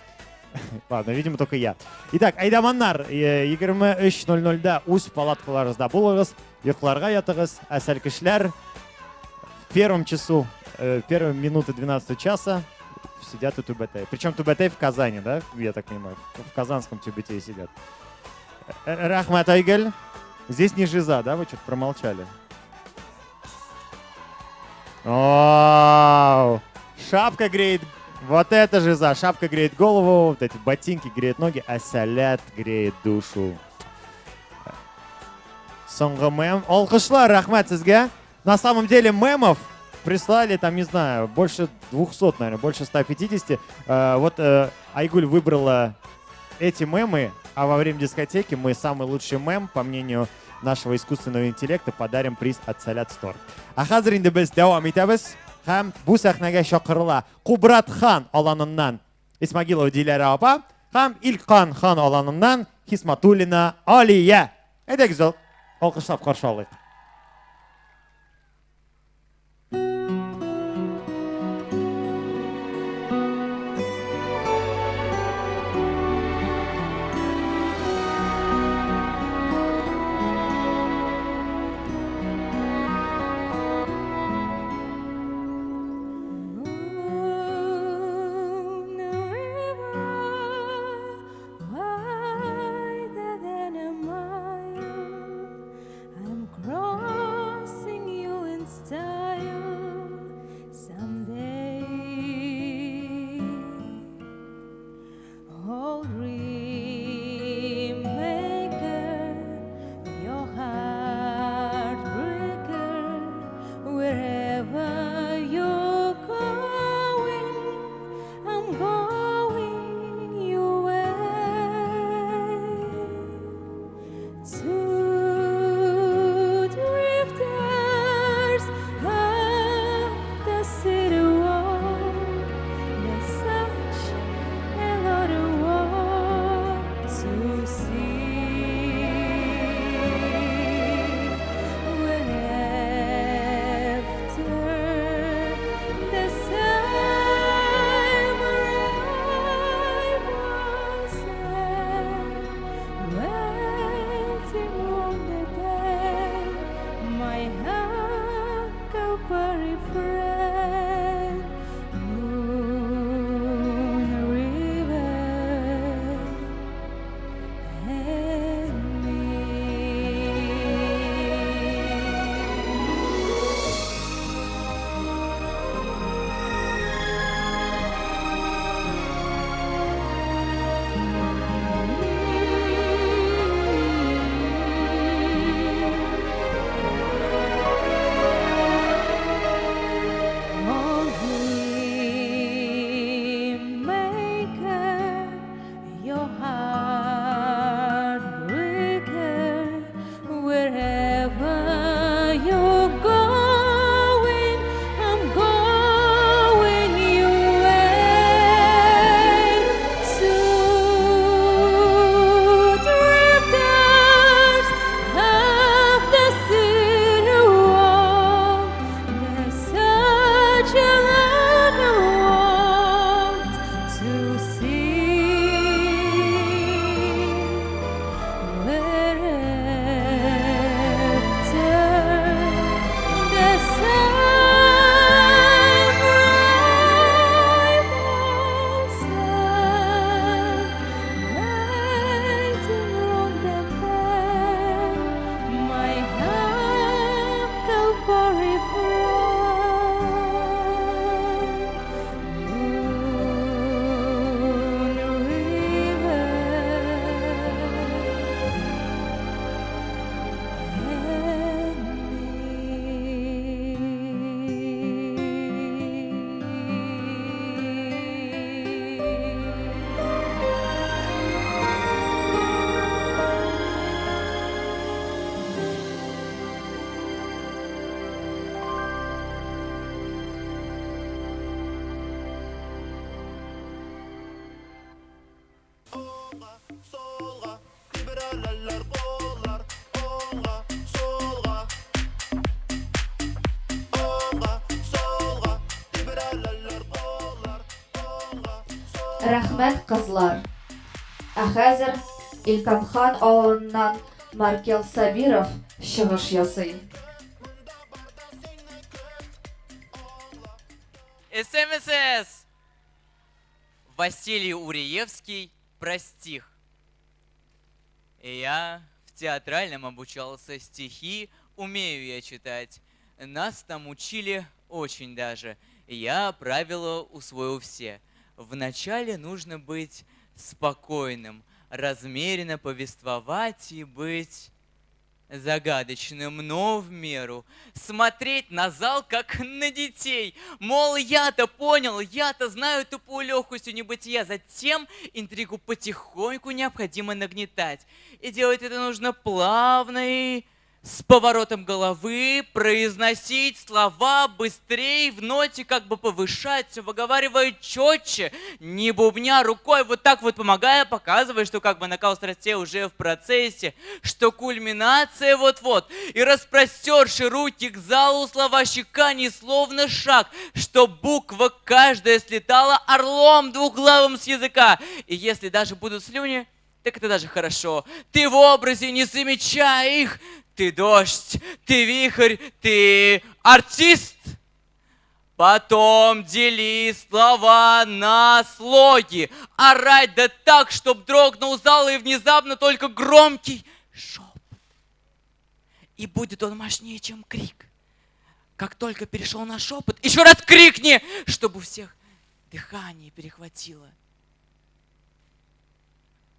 Ладно, видимо, только я. Итак, әйдаманнар, 23.00-да үз палаткаларыгызда булыгыз, йокларга ятыгыз, ә сәлкешләр в первом часу, э, первые минуты 12 часа сидят у Тюбетей. Причем Тюбетей в Казани, да, я так понимаю, в казанском Тюбетее сидят. Э, Рәхмәт, Айгөл. Здесь не жиза, да, вы что-то промолчали? О, шапка греет. Вот это жиза. Шапка греет голову, вот эти ботинки греют ноги, а салят греет душу. Соңгы мем. Алкышлар, рәхмәт сезгә. На самом деле мемов прислали там, не знаю, больше 200, наверное, больше 150. Э, вот э, Айгуль выбрала эти мемы, а во время дискотеки мы самый лучший мем, по мнению нашего искусственного интеллекта, подарим приз от Салят Стор. Ә хәзер инде без дәвам итәбез һәм бу сәхнәгә чакырыла Кубрат хан аланыннан Исмагилова Диләрә апа һәм Илкан хан аланыннан Хисматуллина Алия. Әйдәгез, алкышлап каршы алыйк. Рәхмәт, кызлар. Ә хәзер Илканхан авылыннан Маркел Сабиров чыгыш ясый. СМСС! Василий Уриевский про стих. Я в театральном обучался, стихи умею я читать. Нас там учили очень даже. Я правила усвоил все. Вначале нужно быть спокойным, размеренно повествовать и быть Загадочным, но в меру. Смотреть на зал, как на детей. Мол, я-то понял, я-то знаю тупую легкостью небытия. Затем интригу потихоньку необходимо нагнетать. И делать это нужно плавно и с поворотом головы, произносить слова быстрее, в ноте как бы повышать, все выговаривая четче, не бубня рукой, вот так вот помогая, показывая, что как бы накал страстей уже в процессе, что кульминация вот-вот. И распростерши руки к залу, слова щека словно шаг, что буква каждая слетала орлом двуглавым с языка. И если даже будут слюни, так это даже хорошо. Ты в образе, не замечая их. Ты дождь, ты вихрь, ты артист. Потом дели слова на слоги. Орать да так, чтоб дрогнул зал, и внезапно только громкий шепот. И будет он мощнее, чем крик. Как только перешел на шепот, еще раз крикни, чтобы у всех дыхание перехватило.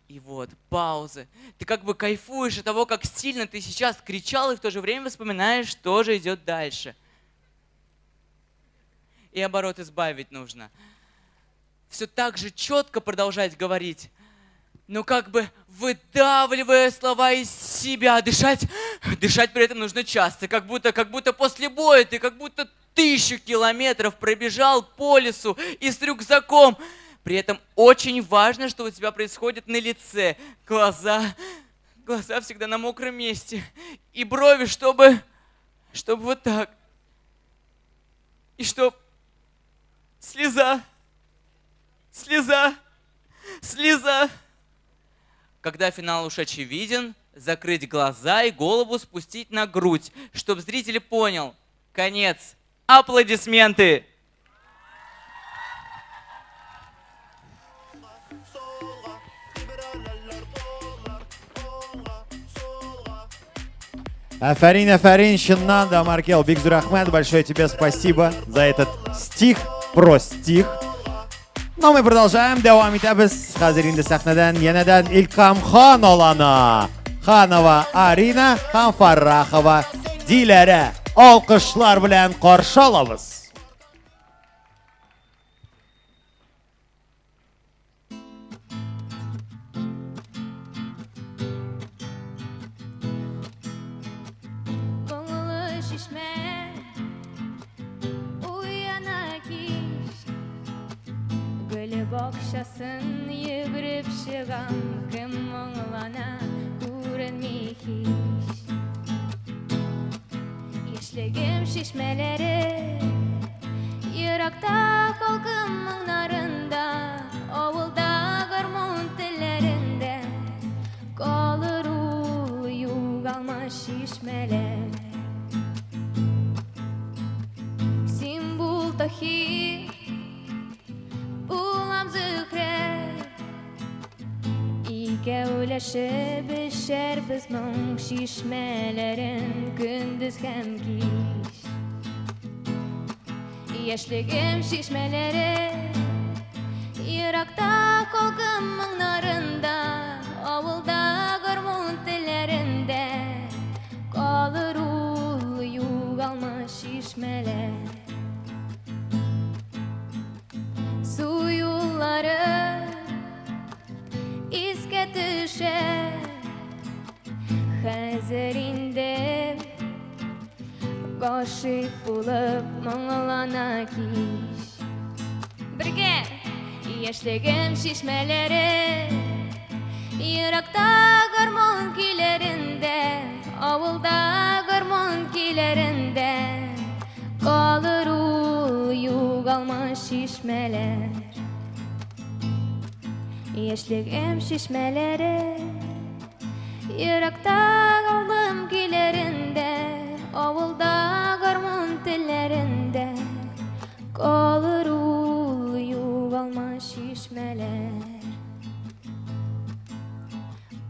И вот, паузы. Ты как бы кайфуешь от того, как сильно ты сейчас кричал, и в то же время вспоминаешь, что же идет дальше. И обороты сбавить нужно. Все так же четко продолжать говорить, но как бы выдавливая слова из себя, дышать, дышать при этом нужно часто, как будто после боя ты как будто 1000 километров пробежал по лесу и с рюкзаком. При этом очень важно, что у тебя происходит на лице. Глаза всегда на мокром месте. И брови, чтобы вот так. И чтоб слеза, слеза, слеза. Когда финал уж очевиден, закрыть глаза и голову спустить на грудь, чтоб зритель понял. Конец. Аплодисменты! Афарин, афарин, чыннан да, Маркел, бик зур рәхмәт, большое тебе спасибо за этот стих, про стих. Но мы продолжаем, дәвам итәбез. Хәзер инде сәхнәдән янәдән Илкам хан алана. Ханова Арина һәм Фаррахова Диләрә. Алкышлар белән каршы алабыз. Бакчасын йөгереп чыгам, кем моңлана, күренми һич. Яшьлегем чишмәләре, еракта халкым моңнарында, авылда гармун телләрендә, калыр ул югалмас чишмәләр. Син бул Таһир, булам Зөһрә, икәүләшеп эчәрбез моң чишмәләрен көндез һәм кич. Яшьлегем чишмәләре, еракта халкым моңнарында, авылда гармун телләрендә, калыр ул югалмас чишмәләр. Су юллары искә төшә, хәзер инде гашыйк булып моңлана кич. Бергә! Яшьлегем чишмәләре, еракта гармун көйләрендә, авылда гармун көйләрендә, калыр ул югалмас чишмәләр. Яшьлегем чишмәләре, еракта калдым көйләрендә, авылда гармун телләрендә, калыр ул югалмас чишмәләр.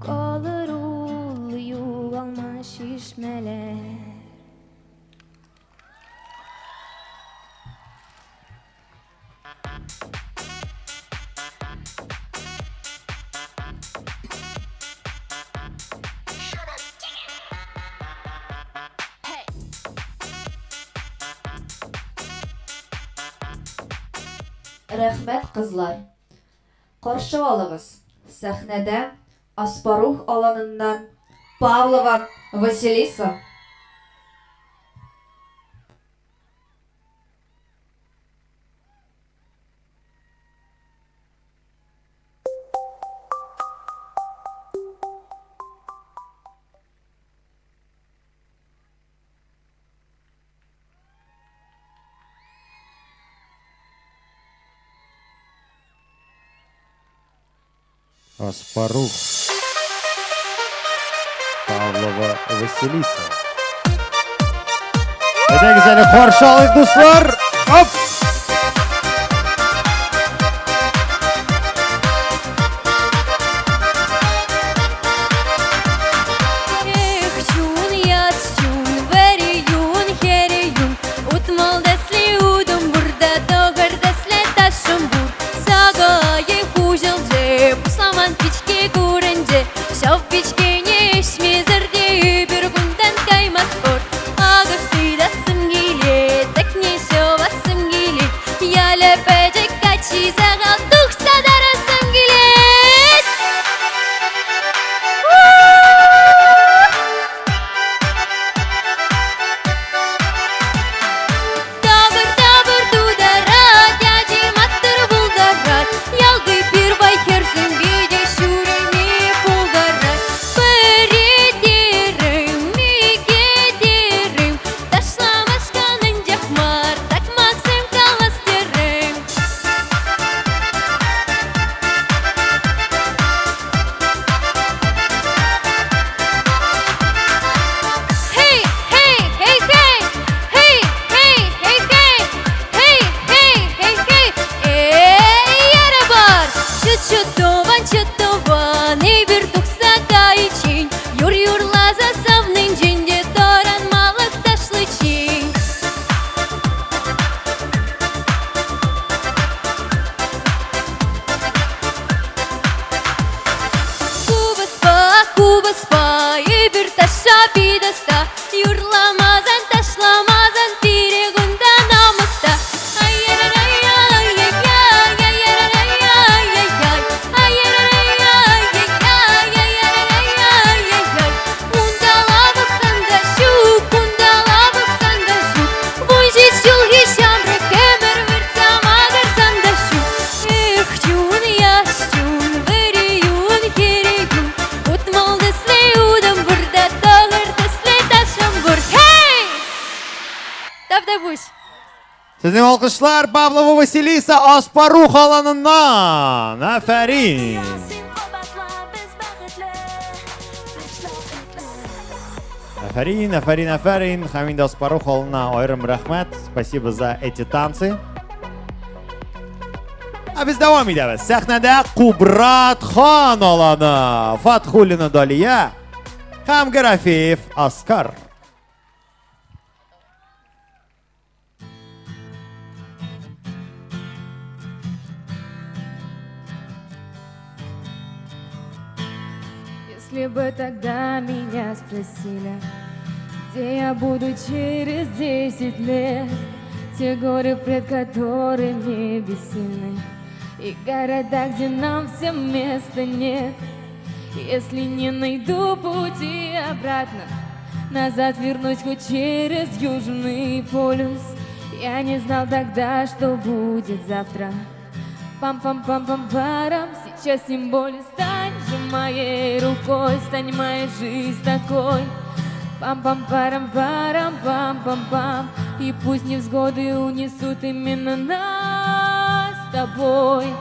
Калыр ул югалмас чишмәләр. Рәхмәт, кызлар. Каршы алыгыз, сәхнәдә Аспарух аланыннан Павлова Василиса. Аспарух. Павлова Василиса. Әйдәгез әле каршы алыйк, дуслар. Оп! Эх, чун, яз, чун, вэри, юн, хери, юн. Утмал дәсли удым бурда, тогыр дәсле ташым бур. Сагайы хуҗылҗы, пусламан пичке күренҗе. Шау пичке не ишмезір де бір күндән каймас бор. Агыр сыйдасым киле, так не шовасым киле. Яле пәҗек качи сагал тухса дарасым киле. Табыр табыр тударат, ячи маттыр булдарат. Ялгы пирвай херсен биде шүреме пулдарат. Пыретерим, микетерим, ташламашканын жакмар, так максым каластерим. Хей, хей, хей, хей, хей, хей, хей, хей, хей, хей, хей, хей, эй, яра бар. Чут-чут тован, чут тован, и бир тухса кайчин, юр-юрлаза савнын жинде торан малык ташлычин. Кубаспа, кубаспа, и бир таша бидаста, юрламазан, ташламазан, пирегунда намыста. Ай-яй-яй-яй-яй-яй-яй-яй-яй-яй, ай-яй-яй-яй-яй-яй-яй-яй-яй. Кундалавыксан да щук, кундалавыксан да щук, вунжит ҫулхи ҫамрӑк ӗмӗр выртса макӑрсан та ҫук. Эх, чун, яш чун, вӗри юн, хӗрӗ юн, утмӑл тӗсле утӑм вырта, тӑхӑр тӗсле ташӑм пур. Хей! Тавтапуҫ. Сезнең алкышлар Павлова Василиса Аспарух аланыннан. Афәрин. Афәрин, афәрин, афәрин. Һәм инде Аспарух аланына аерым рәхмәт. Спасибо за эти танцы. Ә без дәвам итәбез. Сәхнәдә Кубрат хан аланы. Фатхуллина Далия һәм Гарафеев Аскар. Если бы тогда меня спросили, где я буду через 10 лет, те горы, пред которыми бессильны, и города, где нам всем места нет. Если не найду пути обратно, назад вернусь хоть через Южный полюс. Я не знал тогда, что будет завтра. Пам-пам-пам-пам-парам, сейчас тем более стань же моей рукой, стань моей жизнь такой. Пам-пам-парам-парам-пам-пам-пам, и пусть невзгоды унесут именно нас с тобой.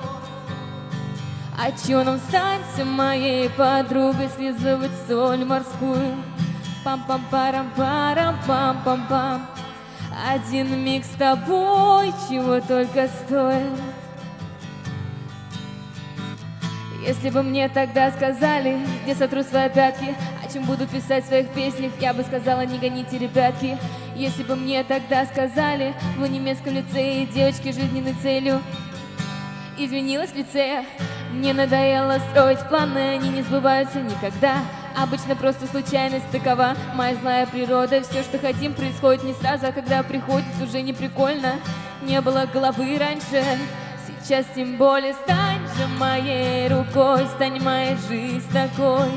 А чё нам станься моей подругой, слизывать соль морскую. Пам-пам-парам-парам-пам-пам-пам, один миг с тобой чего только стоит. Если бы мне тогда сказали, где сотру свои пятки, о чем буду писать в своих песнях, я бы сказала, не гоните, ребятки. Если бы мне тогда сказали, в немецком лицее девочки жизненной целью изменилась в лице. Мне надоело строить планы, они не сбываются никогда. Обычно просто случайность такова, моя злая природа. Все, что хотим, происходит не сразу, а когда приходит, уже не прикольно. Не было головы раньше, сейчас тем более. Стань же моей рукой, стань моей жизнь такой.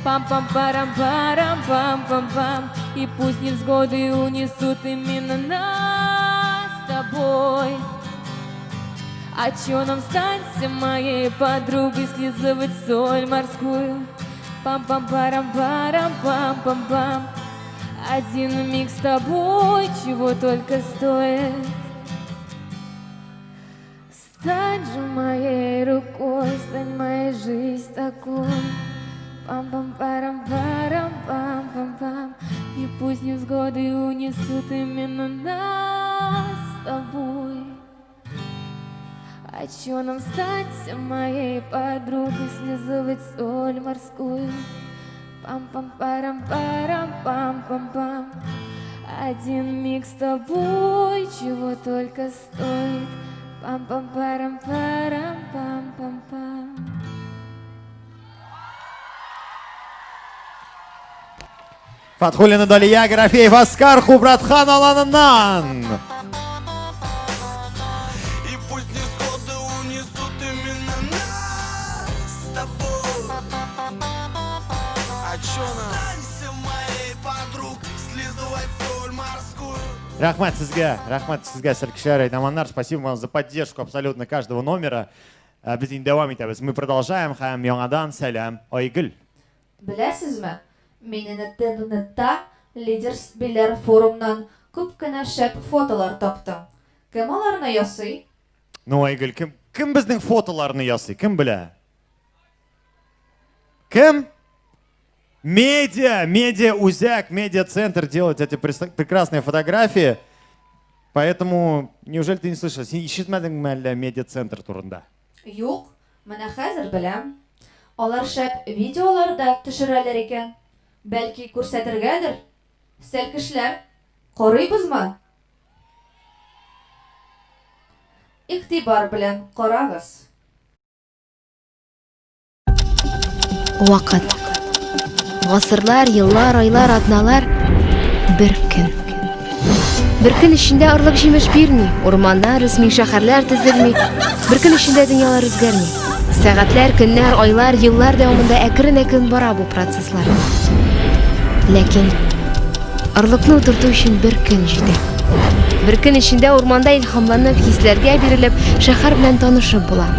Пам-пам-парам-парам-пам-пам-пам. И пусть невзгоды унесут именно нас с тобой. А чё нам станься моей подругой, слизывать соль морскую? Пам-пам-парам-парам-пам-пам-пам. Один миг с тобой чего только стоит. Стань же моей рукой, стань моей жизнь такой. Пам-пам-парам-парам-пам-пам-пам. И пусть невзгоды унесут именно нас с тобой. А чё нам стать моей подругой, слизывать соль морскую? Пам-пам-парам-парам-пам-пам-пам. Один миг с тобой чего только стоит. Пам-пам-парам-парам-пам-пам-пам. Фатхуллина Далия, Гарафеев Аскар, Хубратхан Алананан. И пусть невзгоды унесут именно нас с тобой. А чё нам? Останься моей подругой, слизывать соль морскую. Рәхмәт сезгә, рәхмәт сезгә, сәлкешләр, әйдаманнар. Спасибо вам за поддержку абсолютно каждого номера. Без инде дәвам итәбез. Мы продолжаем. Һәм яңадан сәлам, Айгөл. Беләсезме, мин интернетта Лидер Биләр форумнан күп кенә шәп фотолар таптым. Кем аларны ясый? Ну, Айгөл, кем, кем безнең фотоларны ясый? Кем белә? Кем? Медиа, медиа Үзәк, медиа-центр делает эти прекрасные фотографии. Поэтому, неужели ты не слышала? Син ишетмәдеңме әллә медиа-центр турында? Юк, менә хәзер беләм. Алар шәп видеолар да төшерәләр икән. Бәлки күрсәтергәдер? Сәлкешләр, карыйбызмы? Игътибар белән карагыз. Вакыт. Гасырлар, еллар, айлар, атналар бер көн. Бер көн эчендә орлык җимеш бирми, урманнар үсми, шәһәрләр төзелми. Бер көн эчендә дөньялар үзгәрми. Сәгатьләр, көннәр, айлар, еллар дәвамында әкрен-әкрен бара бу процесслар. Ләкин орлыкны утырту өчен бер көн җитә. Бер көн эчендә урманда илһамланып, хисләргә бирелеп, шәһәр белән танышып була.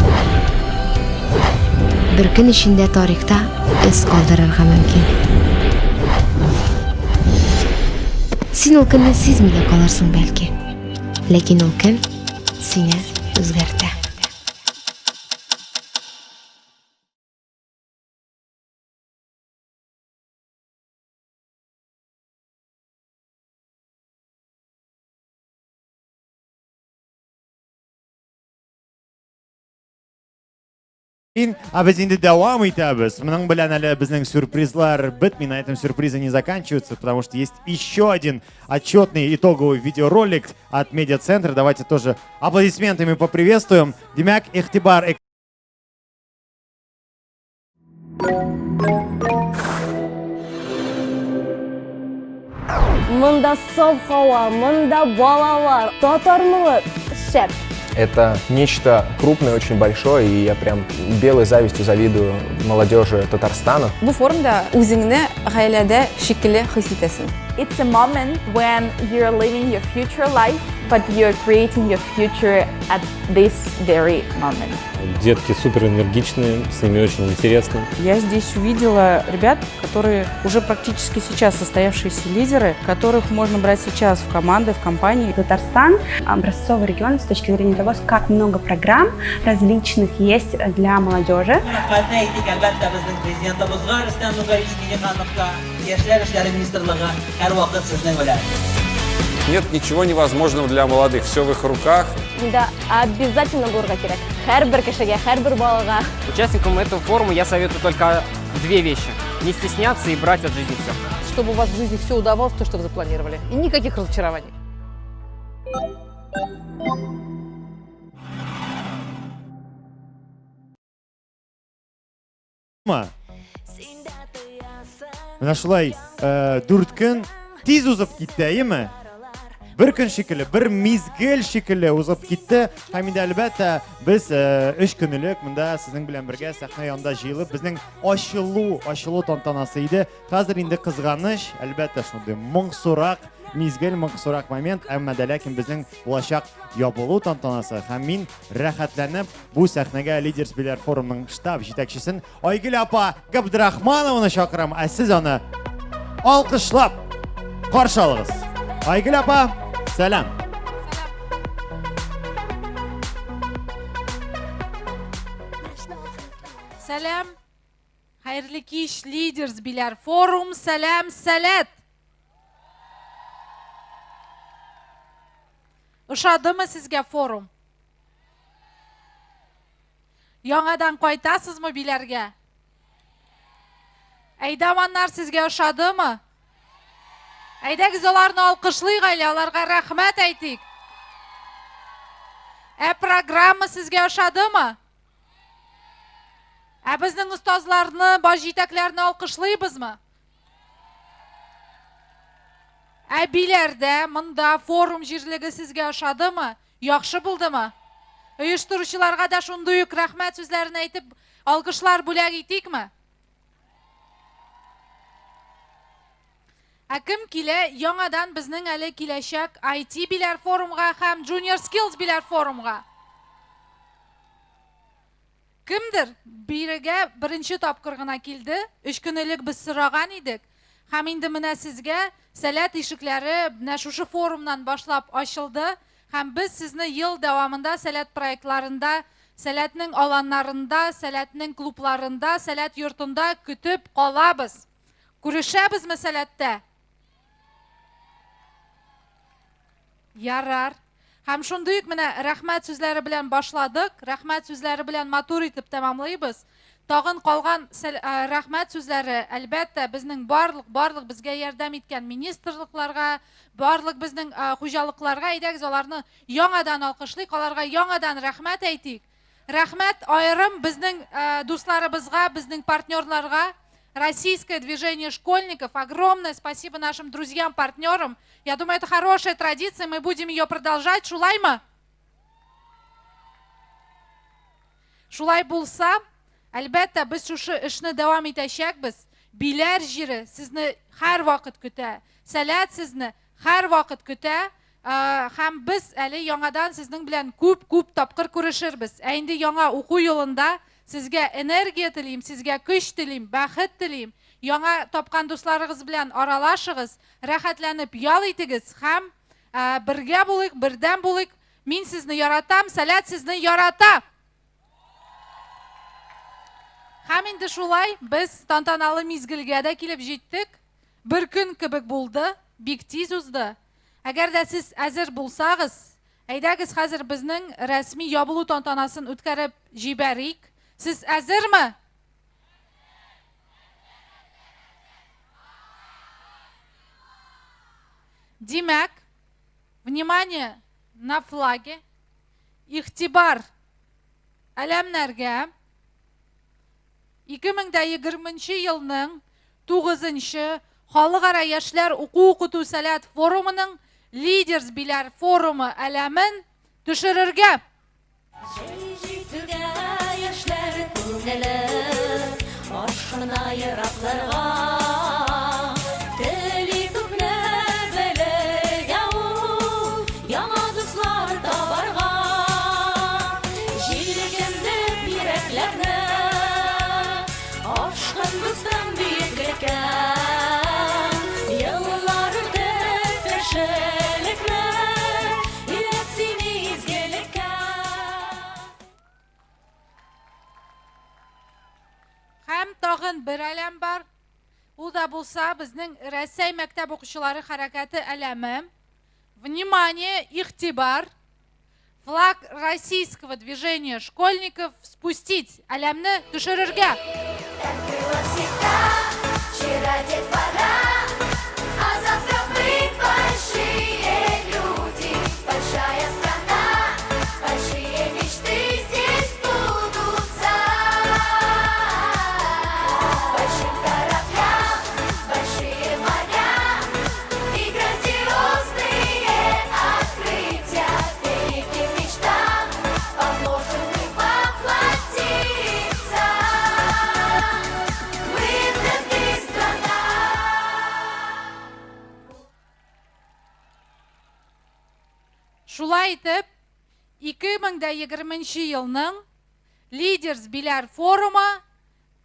Бер көн эчендә тарихта эз калдырырга мөмкин. Син ул көнне сизми дә калырсың бәлки. Ләкин ул көн сине үзгәртә. А без инде дәвам итәбез. Моның белән әле безнең сюрпризлар бетми, на этом сюрпризы не заканчиваются, потому что есть еще один отчетный итоговый видеоролик от медиацентра. Давайте тоже аплодисментами поприветствуем. Димәк, игътибар. Монда саф һава, монда балалар, татар моңы шәп. Это нечто крупное, очень большое, и я прям белой завистью завидую молодежи Татарстана. Бу форумда үзеңне гаиләдә шикелле хис итәсең. It's a moment when you're living your future life, but you're creating your future at this very moment. Детки супер энергичные, с ними очень интересно. Я здесь увидела ребят, которые уже практически сейчас состоявшиеся лидеры, которых можно брать сейчас в команды, в компании. Татарстан – образцовый регион с точки зрения того, как много программ различных есть для молодежи. Рәхмәтне әйтик, әлбәттә, безнең президентыбызга Рөстәм Нургалиевич Миңнехановка, Яшьләр эшләре министрлыгы һәрвакыт сезнең белән. Нет ничего невозможного для молодых, все в их руках. Монда обязательно булырга кирәк. Һәрбер кешегә, һәрбер балага. Участникам этого форума я советую только две вещи. Не стесняться и брать от жизни все. Чтобы у вас в жизни все удавалось, то, что вы запланировали. И никаких разочарований. Менә шулай дүрт көн тиз узып китте, әйеме? бер көн шикелле, бер мизгел шикелле узып китте. Һәм инде әлбәттә, без э, өч көн элек монда сезнең белән бергә сәхнә янында җыелып, безнең ачылу, ачылу тантанасы иде. Хәзер инде кызганыч, әлбәттә, шундый моңсурак мизгел, моңсурак момент, әмма дә ләкин безнең булачак ябылу тантанасы һәм мин рәхәтләнеп бу сәхнәгә Лидерс Биләр форумының штаб җитәкчесен Айгөл апа Габдрахманованы чакырам, ә сез аны алкышлап каршы алыгыз. Айгөл апа, сәлам. Сәлам. Хәерле кич, Лидерс Биләр форум, сәлам, сәләт. Ошадымы сезгә форум? Яңадан кайтасызмы Биләргә? Әйдаманнар сезгә ошадымы? Әйдәгез аларны алкышлыйк әле, аларга рәхмәт әйтик. Ә программа сезгә ошадымы? Ә безнең остазларны, баш җитәкләрне алкышлыйбызмы? Ә Биләрдә, монда форум җирлеге сезгә ошадымы? Яхшы булдымы? Оештыручыларга да шундый ук рәхмәт сүзләрен әйтеп, алкышлар бүләк итикме? Ә кем килә яңадан безнең әле киләчәк IT Биләр форумга һәм Junior Skills Биләр форумга? Кемдер бирегә беренче тапкыр гына килде, өч көн элек без сораган идек. Һәм инде менә сезгә Сәләт ишекләре менә шушы форумнан башлап ачылды. Һәм без сезне ел дәвамында Сәләт проектларында, Сәләтнең аланнарында, Сәләтнең клубларында, Сәләт йортында көтеп калабыз. Күрешәбезме Сәләттә? Ярар. Һәм шундый ук менә рәхмәт сүзләре белән башладык, рәхмәт сүзләре белән матур итеп тәмамлыйбыз. Тагын калган рәхмәт сүзләре, әлбәттә, безнең барлык, барлык безгә ярдәм иткән министрлыкларга, барлык безнең хуҗалыкларга, әйдәгез аларны яңадан алкышлыйк, аларга яңадан рәхмәт әйтик. Рәхмәт аерым безнең дусларыбызга, безнең партнерларга, Российское движение школьников. Огромное спасибо нашим друзьям, партнерам. Я думаю, это хорошая традиция, мы будем ее продолжать. Шулаймы? Шулай булса, әлбәттә, без шушы эшне дәвам итәчәкбез. Биләр җире сезне һәрвакыт көтә. Сәләт сезне һәрвакыт көтә. Һәм без әле яңадан сезнең белән күп-күп тапкыр күрешербез. Ә инде яңа уку елында сезгә энергия телим, сезгә көч телим, бәхет телим. Яңа тапкан дусларыгыз белән аралашыгыз, рәхәтләнеп ял итегез һәм бергә булыйк, бердәм булыйк. Мин сезне яратам, Сәләт сезне ярата! Һәм инде шулай без тантаналы мизгелгә дә килеп җиттек. Бер көн кебек булды, бик тиз узды. Әгәр дә сез әзер булсагыз, әйдәгез хәзер безнең рәсми ябылу тантанасын үткәреп җибәрик. Сез әзерме? Димәк, внимание на флаге, игътибар әләмнәргә. 2020 нче елның тугызынчы Халыкара яшьләр уку-укыту сәләт форумының Лидерс Биләр форумы әләмен төшерергә! Җәй җитүгә яшьләр күңеле ашкына еракларга. Тели күпне белергә ул, яңа дуслар табарга. Җилкендеп йөрәкләрне, Ашкын дустым биеклеккә. Еллар үтеп кешелекне, Өйрәт син изгелеккә. Һәм тагын бер әләм бар. Ул да булса безнең Рәсәй мәктәп укучылары хәрәкәте әләме. Внимание, игътибар! Флаг российского движения школьников спустить, әләмне төшерергә! Так было всегда, вчера детвора, а завтра мы большие люди, большая страна, большие мечты здесь сбудутся. Большим кораблям, большие моря и грандиозные Шулай итеп, 2020 елның Лидерс Биләр форумы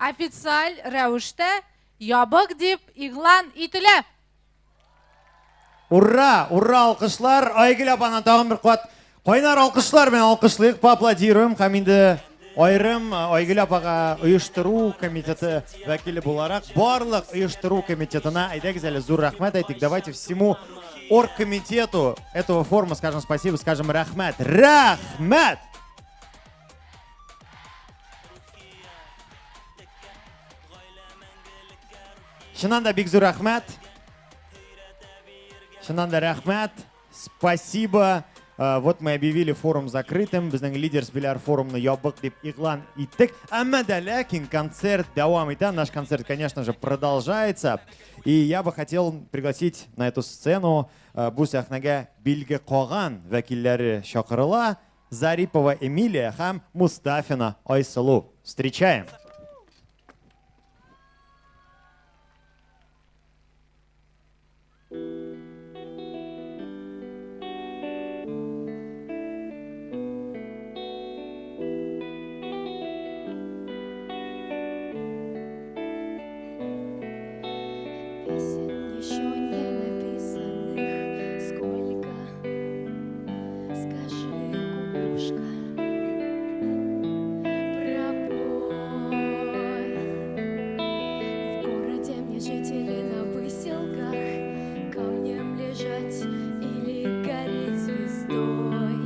официаль рәвештә ябык дип игълан ителә. Ура! Ура, алкышлар! Айгөл апаны тагын бер кат кайнар алкышлар белән алкышлыйк, поаплодируем һәм инде аерым Айгөл апага оештыру комитеты вәкиле буларак барлык оештыру комитетына әйдәгез әле зур рәхмәт әйтик. Давайте всему оргкомитету этого форума скажем спасибо, скажем рәхмәт. Рәхмәт! Чыннан да бик зур рәхмәт. Чыннан да рәхмәт. Спасибо. Вот мы объявили форум закрытым. Безнең Лидерс Биләр форумны ябык дип игълан иттек. Әмма дә ләкин концерт дәвам итә. Наш концерт, конечно же, продолжается. И я бы хотел пригласить на эту сцену бу сәхнәгә Билге Каган вәкилләре чакырыла. Зарипова Эмилия һәм Мустафина Айсылу. Встречаем. Песен еще не написанных сколько, скажи, кукушка, пробой. В городе мне жить или на выселках, камнем лежать или гореть звездой,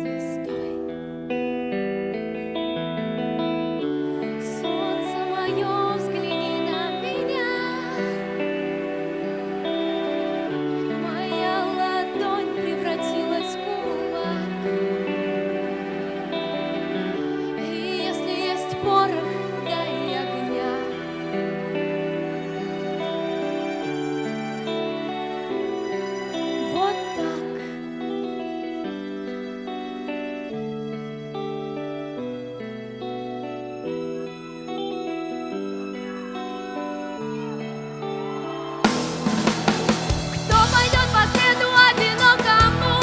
звездой. Солнце мое, взгляни на меня, моя ладонь превратилась в кулак. И если есть порох, дай огня. Вот так. Кто пойдет по следу одинокому?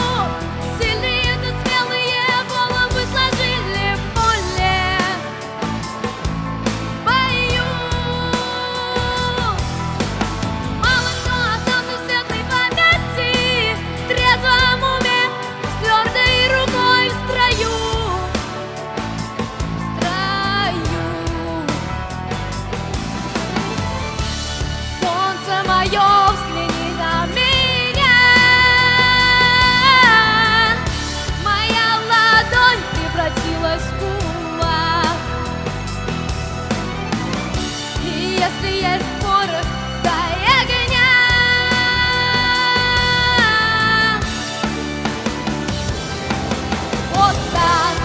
Сильные да смелые головы сложили в поле, в бою. Мало кто остался в светлой памяти, в трезвом уме, с твердой рукой в строю, в строю. Солнце мое, взгляни на меня, моя ладонь превратилась в кулак. И если есть порох, дай огня. Вот так.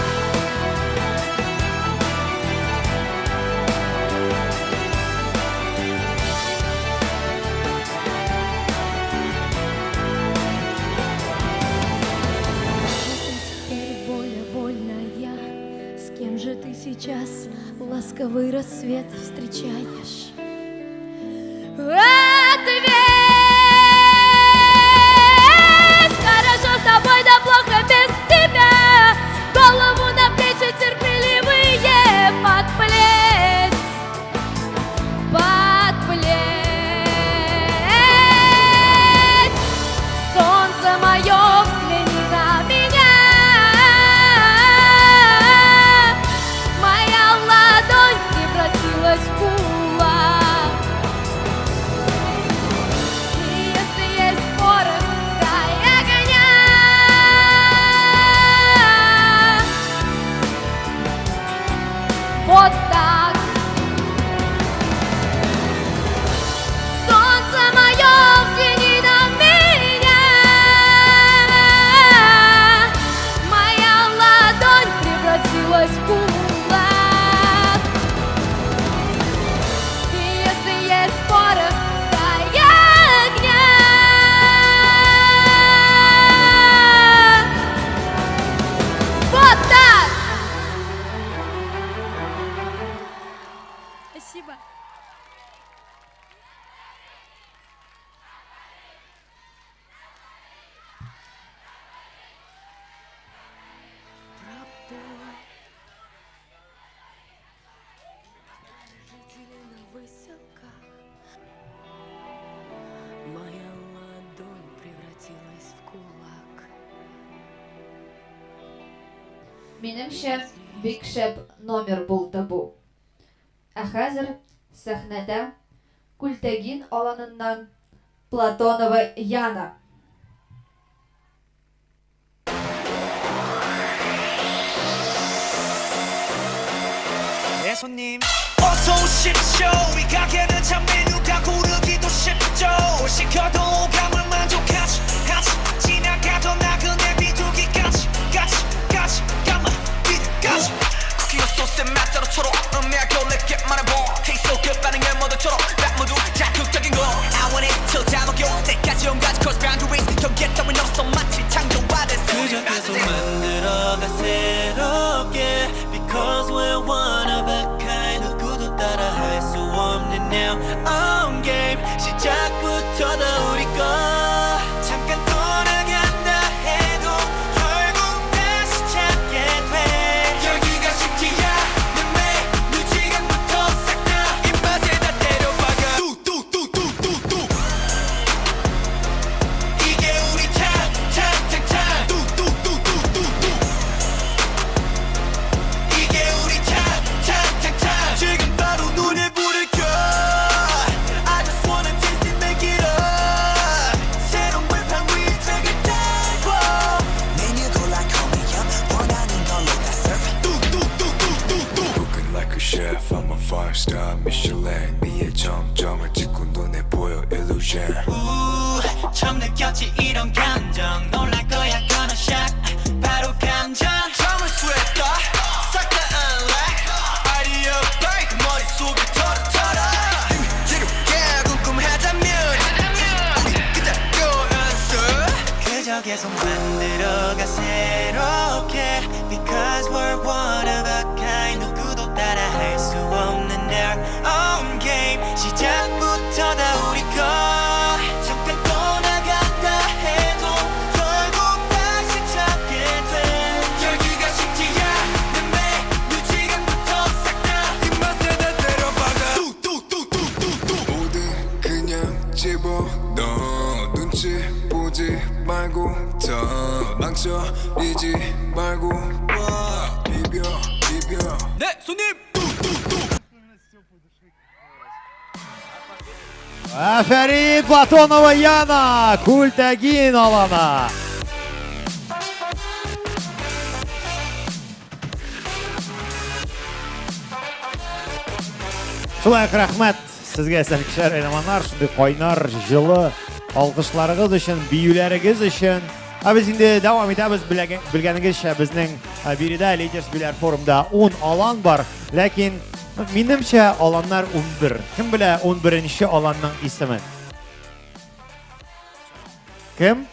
Теперь воля вольная, с кем же ты сейчас ласковый рассвет встречаешь? Ответь! Хорошо с тобой, да плохо без тебя. Голову на плечи терпеливые под плеть, под плеть. Солнце мое, взгляни на меня, моя ладонь превратилась в кулак. И если есть порох, дай огня. Вот так. Солнце мое, взгляни на меня, моя ладонь превратилась в кулак. И если есть порох, дай огня. Вот так. Спасибо. Минемчә, бик шәп номер булды бу. Ә хәзер сәхнәдә Күлтәгин аланыннан Платонова Яна. 네 손님 어서 오십시오 이 가게는 참 메뉴가 고르기도 쉽죠 뭘 시켜도 오감을 만족하지 하지 지나가던 나그네 비둘기까지 까치 까치 까마귀들까지 쿠키와 소스의 맛 따로 음미하고 내게 말해봐 Taste so good 반응을 모두 초록 나 모두 자극적인 거 I want it till 다 녹여 때까지 온갖 cross boundaries 경계 따윈 없어 마치 창조받은 그저 계속 만들어가 새롭게 Because we're one of a kind 누구도 따라 할 수 없는 our own game 시작부터 다 우리 거 잠깐 떠나간다 해도 결국 다시 찾게 돼 열기가 식지 않는 메뉴 지금부터 싹 다 입맛에 다 때려박아 뚜뚜뚜뚜뚜뚜 이게 우리 찬찬찬찬 뚜뚜뚜뚜뚜뚜 이게 우리 찬찬찬찬 지금 바로 눈에 불을 켜 I just wanna taste it make it up 새로운 불판 위에 트랙을 달고 메뉴 골라 call me up 원하는 걸로 다 serve 뚜뚜뚜뚜뚜뚜 Cooking like a chef, I'm a five-star Michelin. 미의 정점을 찍고 눈에 보여 illusion. 우 처음 느꼈지 이런 감정 놀랄 거야 gonna shock 바로 감전 참을 수 있다 싹다 unlock 아이디어 bank 머릿속에 털어털어 재료가 궁금하다면 우리 그대로 answer 그저 계속 만들어가 새롭게 Because we're one of a kind 누구도 따라 할 수 없는 our own game 시작부터 다 우리 거 잠깐 떠나간다 해도 결국 다시 찾게 돼 열기가 식지 않는 메뉴 지금부터 싹 다 입맛에 다 때려박아 뚜뚜뚜뚜뚜뚜 뭐든 그냥 집어넣어 눈치 보지 말고 더 망설이지 말고 와 비벼 비벼 네 손님 뚜뚜뚜 Афәрин, Платонова Яна, Күлтәгин аланы. Шулай ук рәхмәт сезгә, сәлкешләр, әйдаманнар, шундый кайнар, җылы алкышларыгыз өчен, биюләрегез өчен. Ә без инде дәвам итәбез. Белгәнегезчә, безнең биредә Лидерс Биләр форумда 10 алан бар. Ләкин минемчә аланнар 11. Кем белә 11нче аланның исемен? Кем?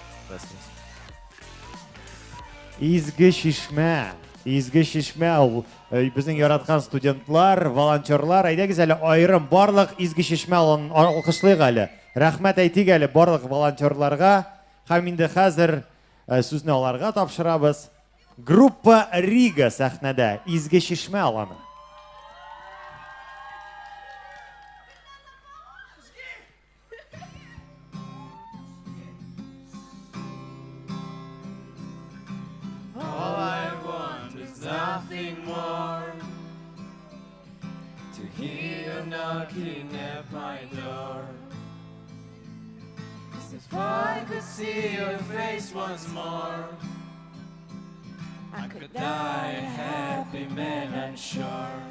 Изге Чишмә. Изге Чишмә ул безнең яраткан студентлар, волонтерлар. Әйдәгез әле аерым барлык Изге Чишмә аланын алкышлыйк әле. Рәхмәт әйтик әле барлык волонтерларга. Һәм инде хәзер сүзне аларга тапшырабыз. Группа Рига сәхнәдә Изге Чишмә аланы. All I want is nothing more to hear you knocking at my door. 'Cause if I could see your face once more, I could die a happy man, I'm sure.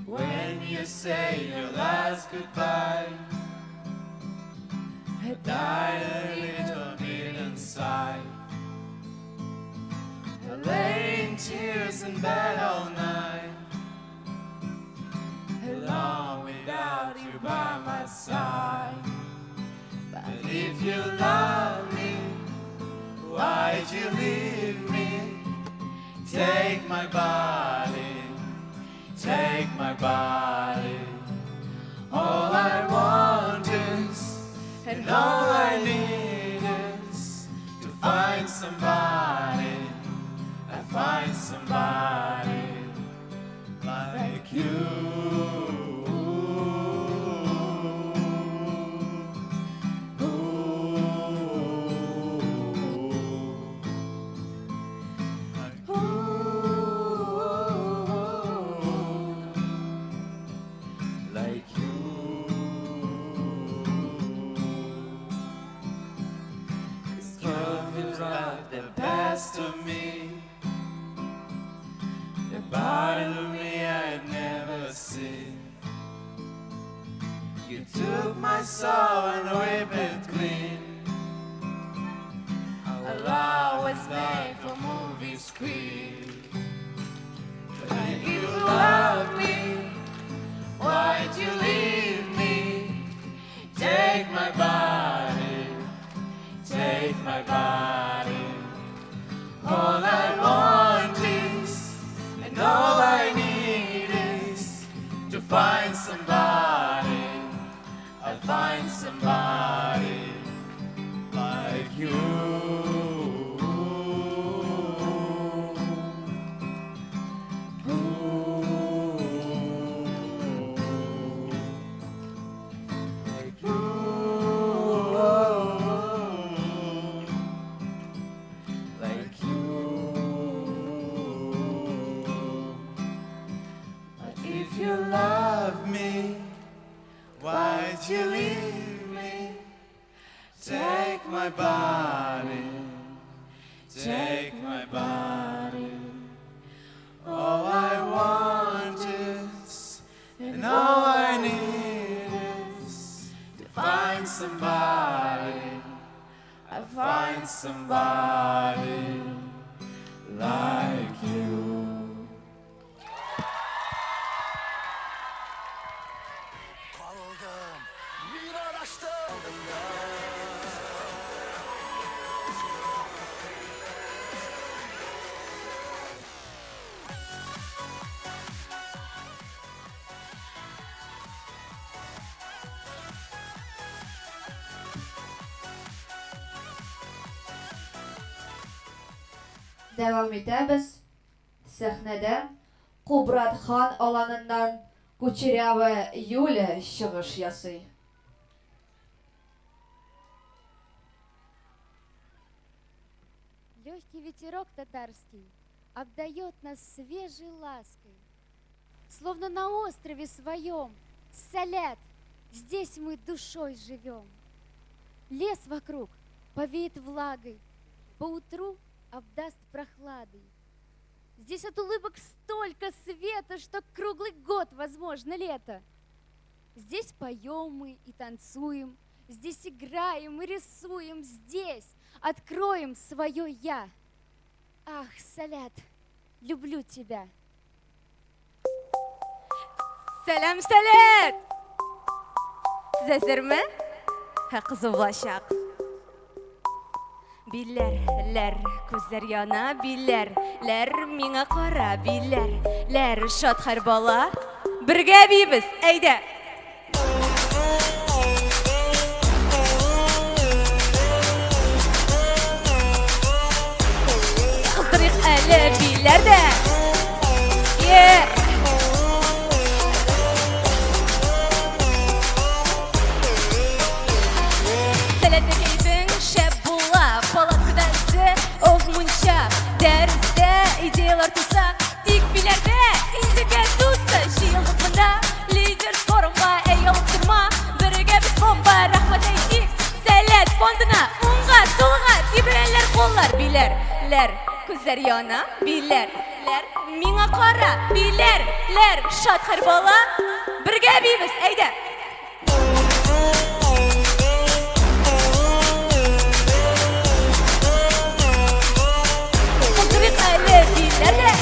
When you say your last goodbye, I died a little bit inside. I lay in tears in bed all night, alone without you by my side. But if you love me, why'd you leave me? Take my body, take my body. All I want is, and all I need is to find somebody. I find somebody like you. soul and whip it clean. Our love was made for movie screen. But if you love me, why'd you leave me? Take my body, take my body. All I want is, and all I need is to find somebody. I'll find somebody like you. Like you. Like you. But if you love me, why'd you leave me? Take my body, take my body. All I want is, and all I need is to find somebody. I find somebody like you. Дәвам итәбез. Сәхнәдә Кубрат хан аланыннан Кучерявая Юля чыгыш ясый. Легкий ветерок татарский обдает нас свежей лаской. Словно на острове своем, Салят, здесь мы душой живем. Лес вокруг повеет влагой, поутру обдаст прохладой. Здесь от улыбок столько света, что круглый год возможно лето. Здесь поем мы и танцуем, здесь играем и рисуем, здесь откроем свое «я». Ах, Салят, люблю тебя. Сәлам, Сәләт! Сез әзерме? Һә, кызу булачак. Биләр, ләр, күзләр яна, биләр, ләр, миңа кара, биләр, ләр, шат һәр бала. Бергә биибез, әйдә! Кыздырыйк әле биләр дә. Е! Сәләтле кәефең шәп була, палаткада эссе, ох мунча, дәрестә идеялар туса, тик биләрдә инде туса, җыелдык монда, лидер форумга, әй алып торма, бергә без бомба, рәхмәт әйтик, Сәләт фондына, уңга, сулга, тибрәләр куллар, биләр, ләр, күзләр яна, биләр, ләр, миңа кара, биләр, ләр, шат һәр бала, бергә биибез, әйдә! Кыздырыйк әле биләр дә.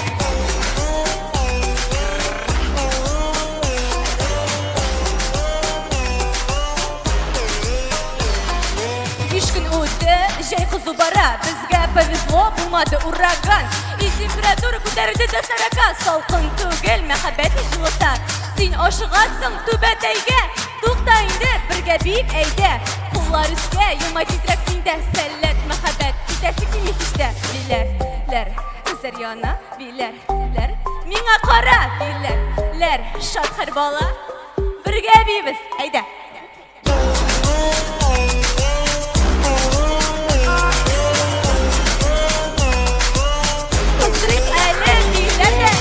Биш көн үтте, җәй кызу бара, безгә повезло, булмады ураган. И температура күтәрелде до 40. Салкын түгел, мәхәббәт җылыта. Син ашыгасың түбәтәйгә, тукта инде, бергә биик әйдә. Куллар өскә, елмай тизрәк син дә, Сәләт, мәхәббәт, китәсе килми һич тә. Биләр, ләр, күзләр яна, биләр, ләр, миңа кара, биләр, ләр, шат һәр бала. Бергә биибез, әйдә! Кыздырыйк әле биләр дә.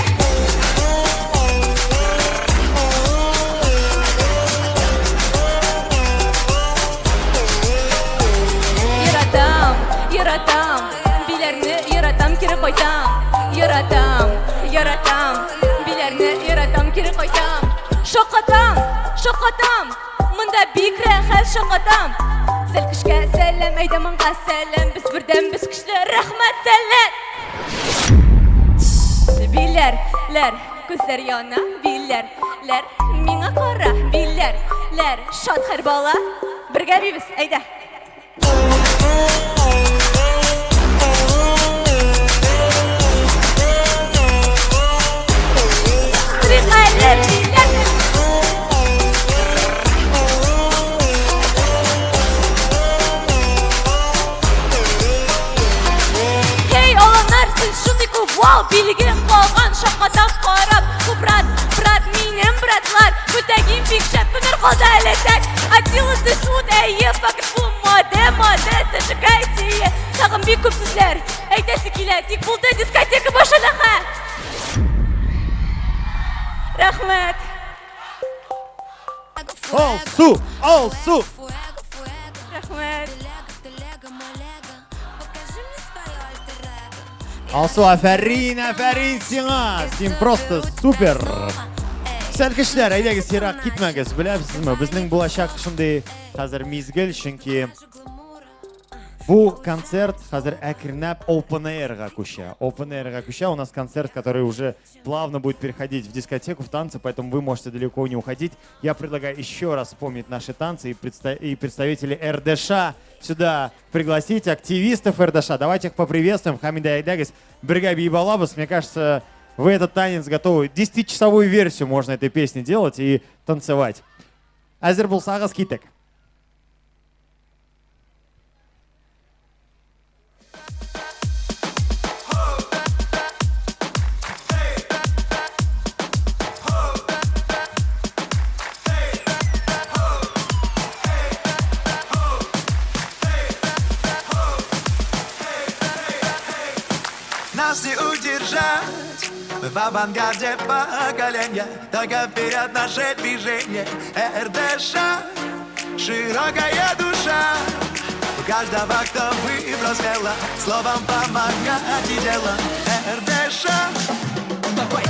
Яратам, яратам, биләрне яратам, кире кайтам. Яратам, яратам, биләрне яратам, кире кайтам. Шаккатам, шаккатам, монда Монда бик рәхәт шакатам. Сәлкешкә сәлам, әйдәманга сәлам. Без бердәм, без көчле, рәхмәт сәлам. Биләр, ләр, күзләр яна, биләр, ләр, миңа кара, биләр, ләр, шат һәр бала. Бергә бибез, әйдә. Трихәле, биләр. Һей, аланнар, сез шундый күп, вау, билгем калган, шаккатам карап. Бу брат, брат, минем братлар. Бүтәгим бик шәп, гомер калды әле тәк. Атила сез ут, әйе, факт бу мода, мода, зажигайте. Тагын бик күп сүзләр әйтәсе килә, тик булды, дискотека башлана. Рәхмәт. Алсу, Алсу. Рәхмәт. Алсу, афәрин, афәрин сиңа. Син просто супер. Сәлкешләр, әйдәгез ерак китмәгез, беләсезме? Безнең булачак шундый хәзер мизгел, чөнки бу концерт хәзер әкренләп open air-га күчә. Open air-га күчә. У нас концерт, который уже плавно будет переходить в дискотеку, в танцы, поэтому вы можете далеко не уходить. Я предлагаю еще раз вспомнить наши танцы и представителей РДШ сюда пригласить, активистов РДШ. Давайте их поприветствуем. Хамида әйдәгез, бергә биеп алабыз. Мне кажется, вы этот танец готовы. 10-часовую версию можно этой песни делать и танцевать. Әзер булсагыз, киттек. Нас не удержать, мы в авангарде поколения, только вперед наше движение. РДШ, широкая душа, у каждого, кто выбрал смело, словом помогать и делом. РДШ, давай!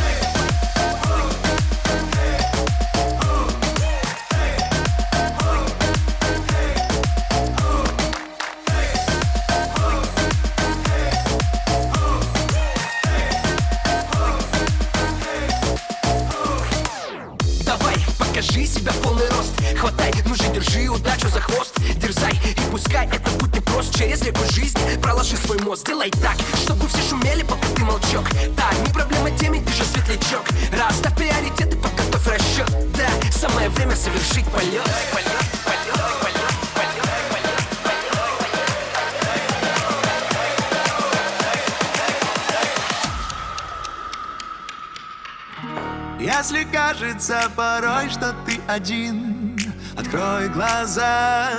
Давай, покажи себя в полный рост. Хватай, ну же, держи удачу за хвост. Дерзай и пускай это путь непрост. Через реку жизни проложи свой мост. Делай так, чтобы все шумели, пока ты молчок. Так, не проблема теме, ты же светлячок. Расставь приоритеты, подготовь расчет. Да, самое время совершить полет. Полет, полет, полет, полет, полет, полет. Если кажется порой, что ты один, открой глаза,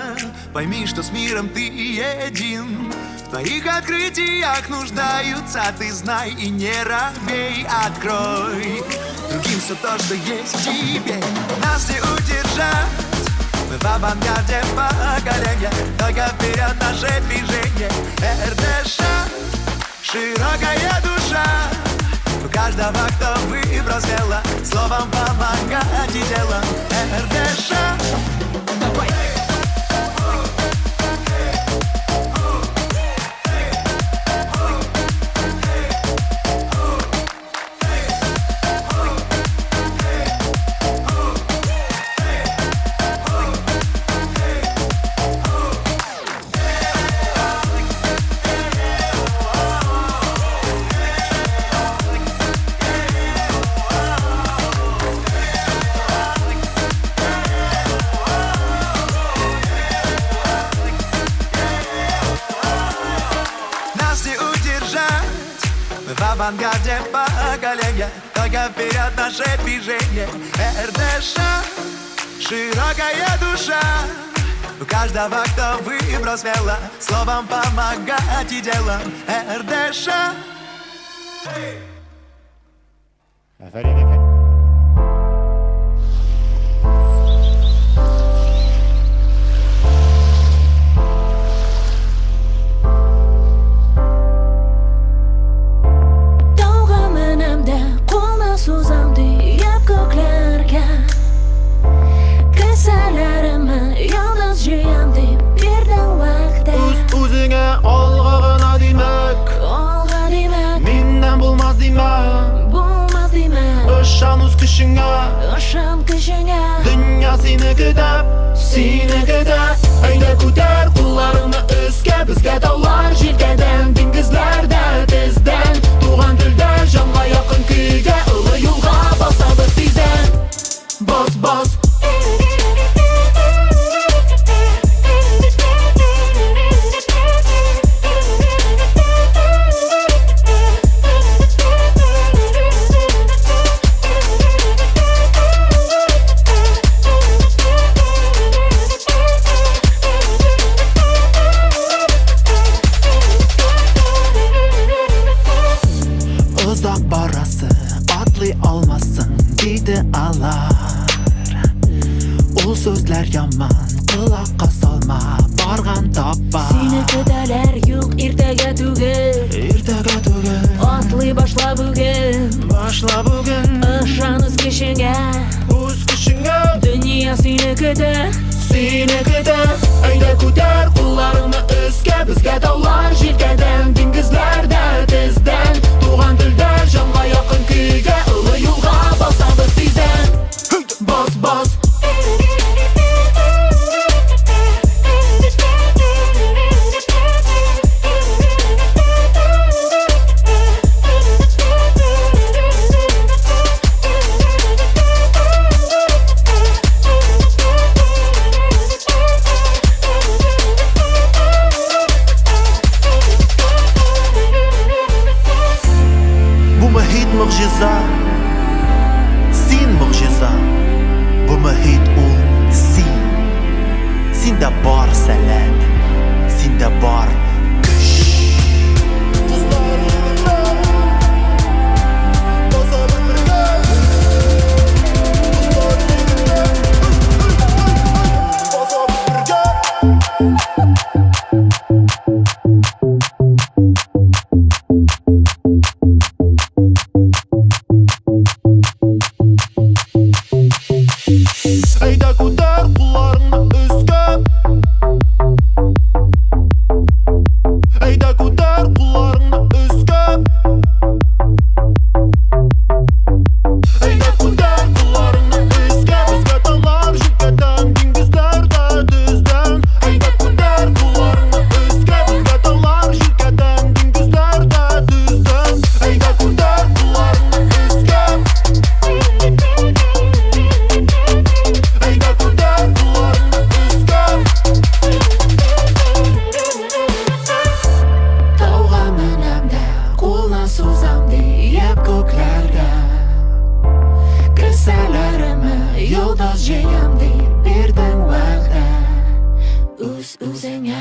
пойми, что с миром ты един. В твоих открытиях нуждаются, ты знай и не робей. Открой другим все то, что есть в тебе. Нас не удержать, мы в авангарде поколения, только вперед наше движение. РДШ, широкая душа, у каждого, кто выбрал смело, словом помогать и делом. РДШ, давай! Нас не удержать, мы в авангарде поколения, только вперед наше движение. РДШ, широкая душа, у каждого, кто выбрал смело, словом помогать и делом. РДШ. Афәрин, афәрин. Тауга менәм дә кулны сузам диеп күкләргә. Кесәләремә Ышан көчеңә. Дөнья сине көтә, сине көтә. Әйдә күтәр кулларыңны өскә, безгә таулар җилкәдән, диңгезләр дә тездән. Туган телдә җанга якын көйгә, олы юлга басабыз тиздән. Бас, бас. Озак барасы, атлый алмассың, диде алар. Ул сүзләр яман, колакка салма, барган таба. Сине көтәләр, юк, иртәгә түгел. Иртәгә түгел. Атлый башла бүген. Башла бүген. Ышан үз көчеңә. Үз көчеңә. Дөнья сине көтә. Сине көтә. Әйдә күтәр кулларыңны өскә, безгә таулар җилкәдән, диңгезләр дә тездән. Туган телдә җанга якын көйгә, олы юлга басабыз тиздән. Бас, бас. Бу мохит могҗиза, син могҗиза. Бу мохит ул син. Синдә бар сәләт, синдә бар көч. Әйдә күтәр кулларыңны өскә. Әйдә күтәр кулларыңны өскә. Әйдә күтәр кулларыңны өскә. Безгә таулар җилкәдән, диңгезләр дә тездән. Әйдә күтәр кулларыңны өскә. Безгә таулар җилкәдән, диңгезләр дә тездән. Әйдә күтәр кулларыңны өскә. Әйдә күтәр кулларыңны өскә. Тауга менәм дә, кулны сузам диеп күкләргә. Кесәләремә йолдыз җыям дип бирдең вәгъдә. Үз үзеңә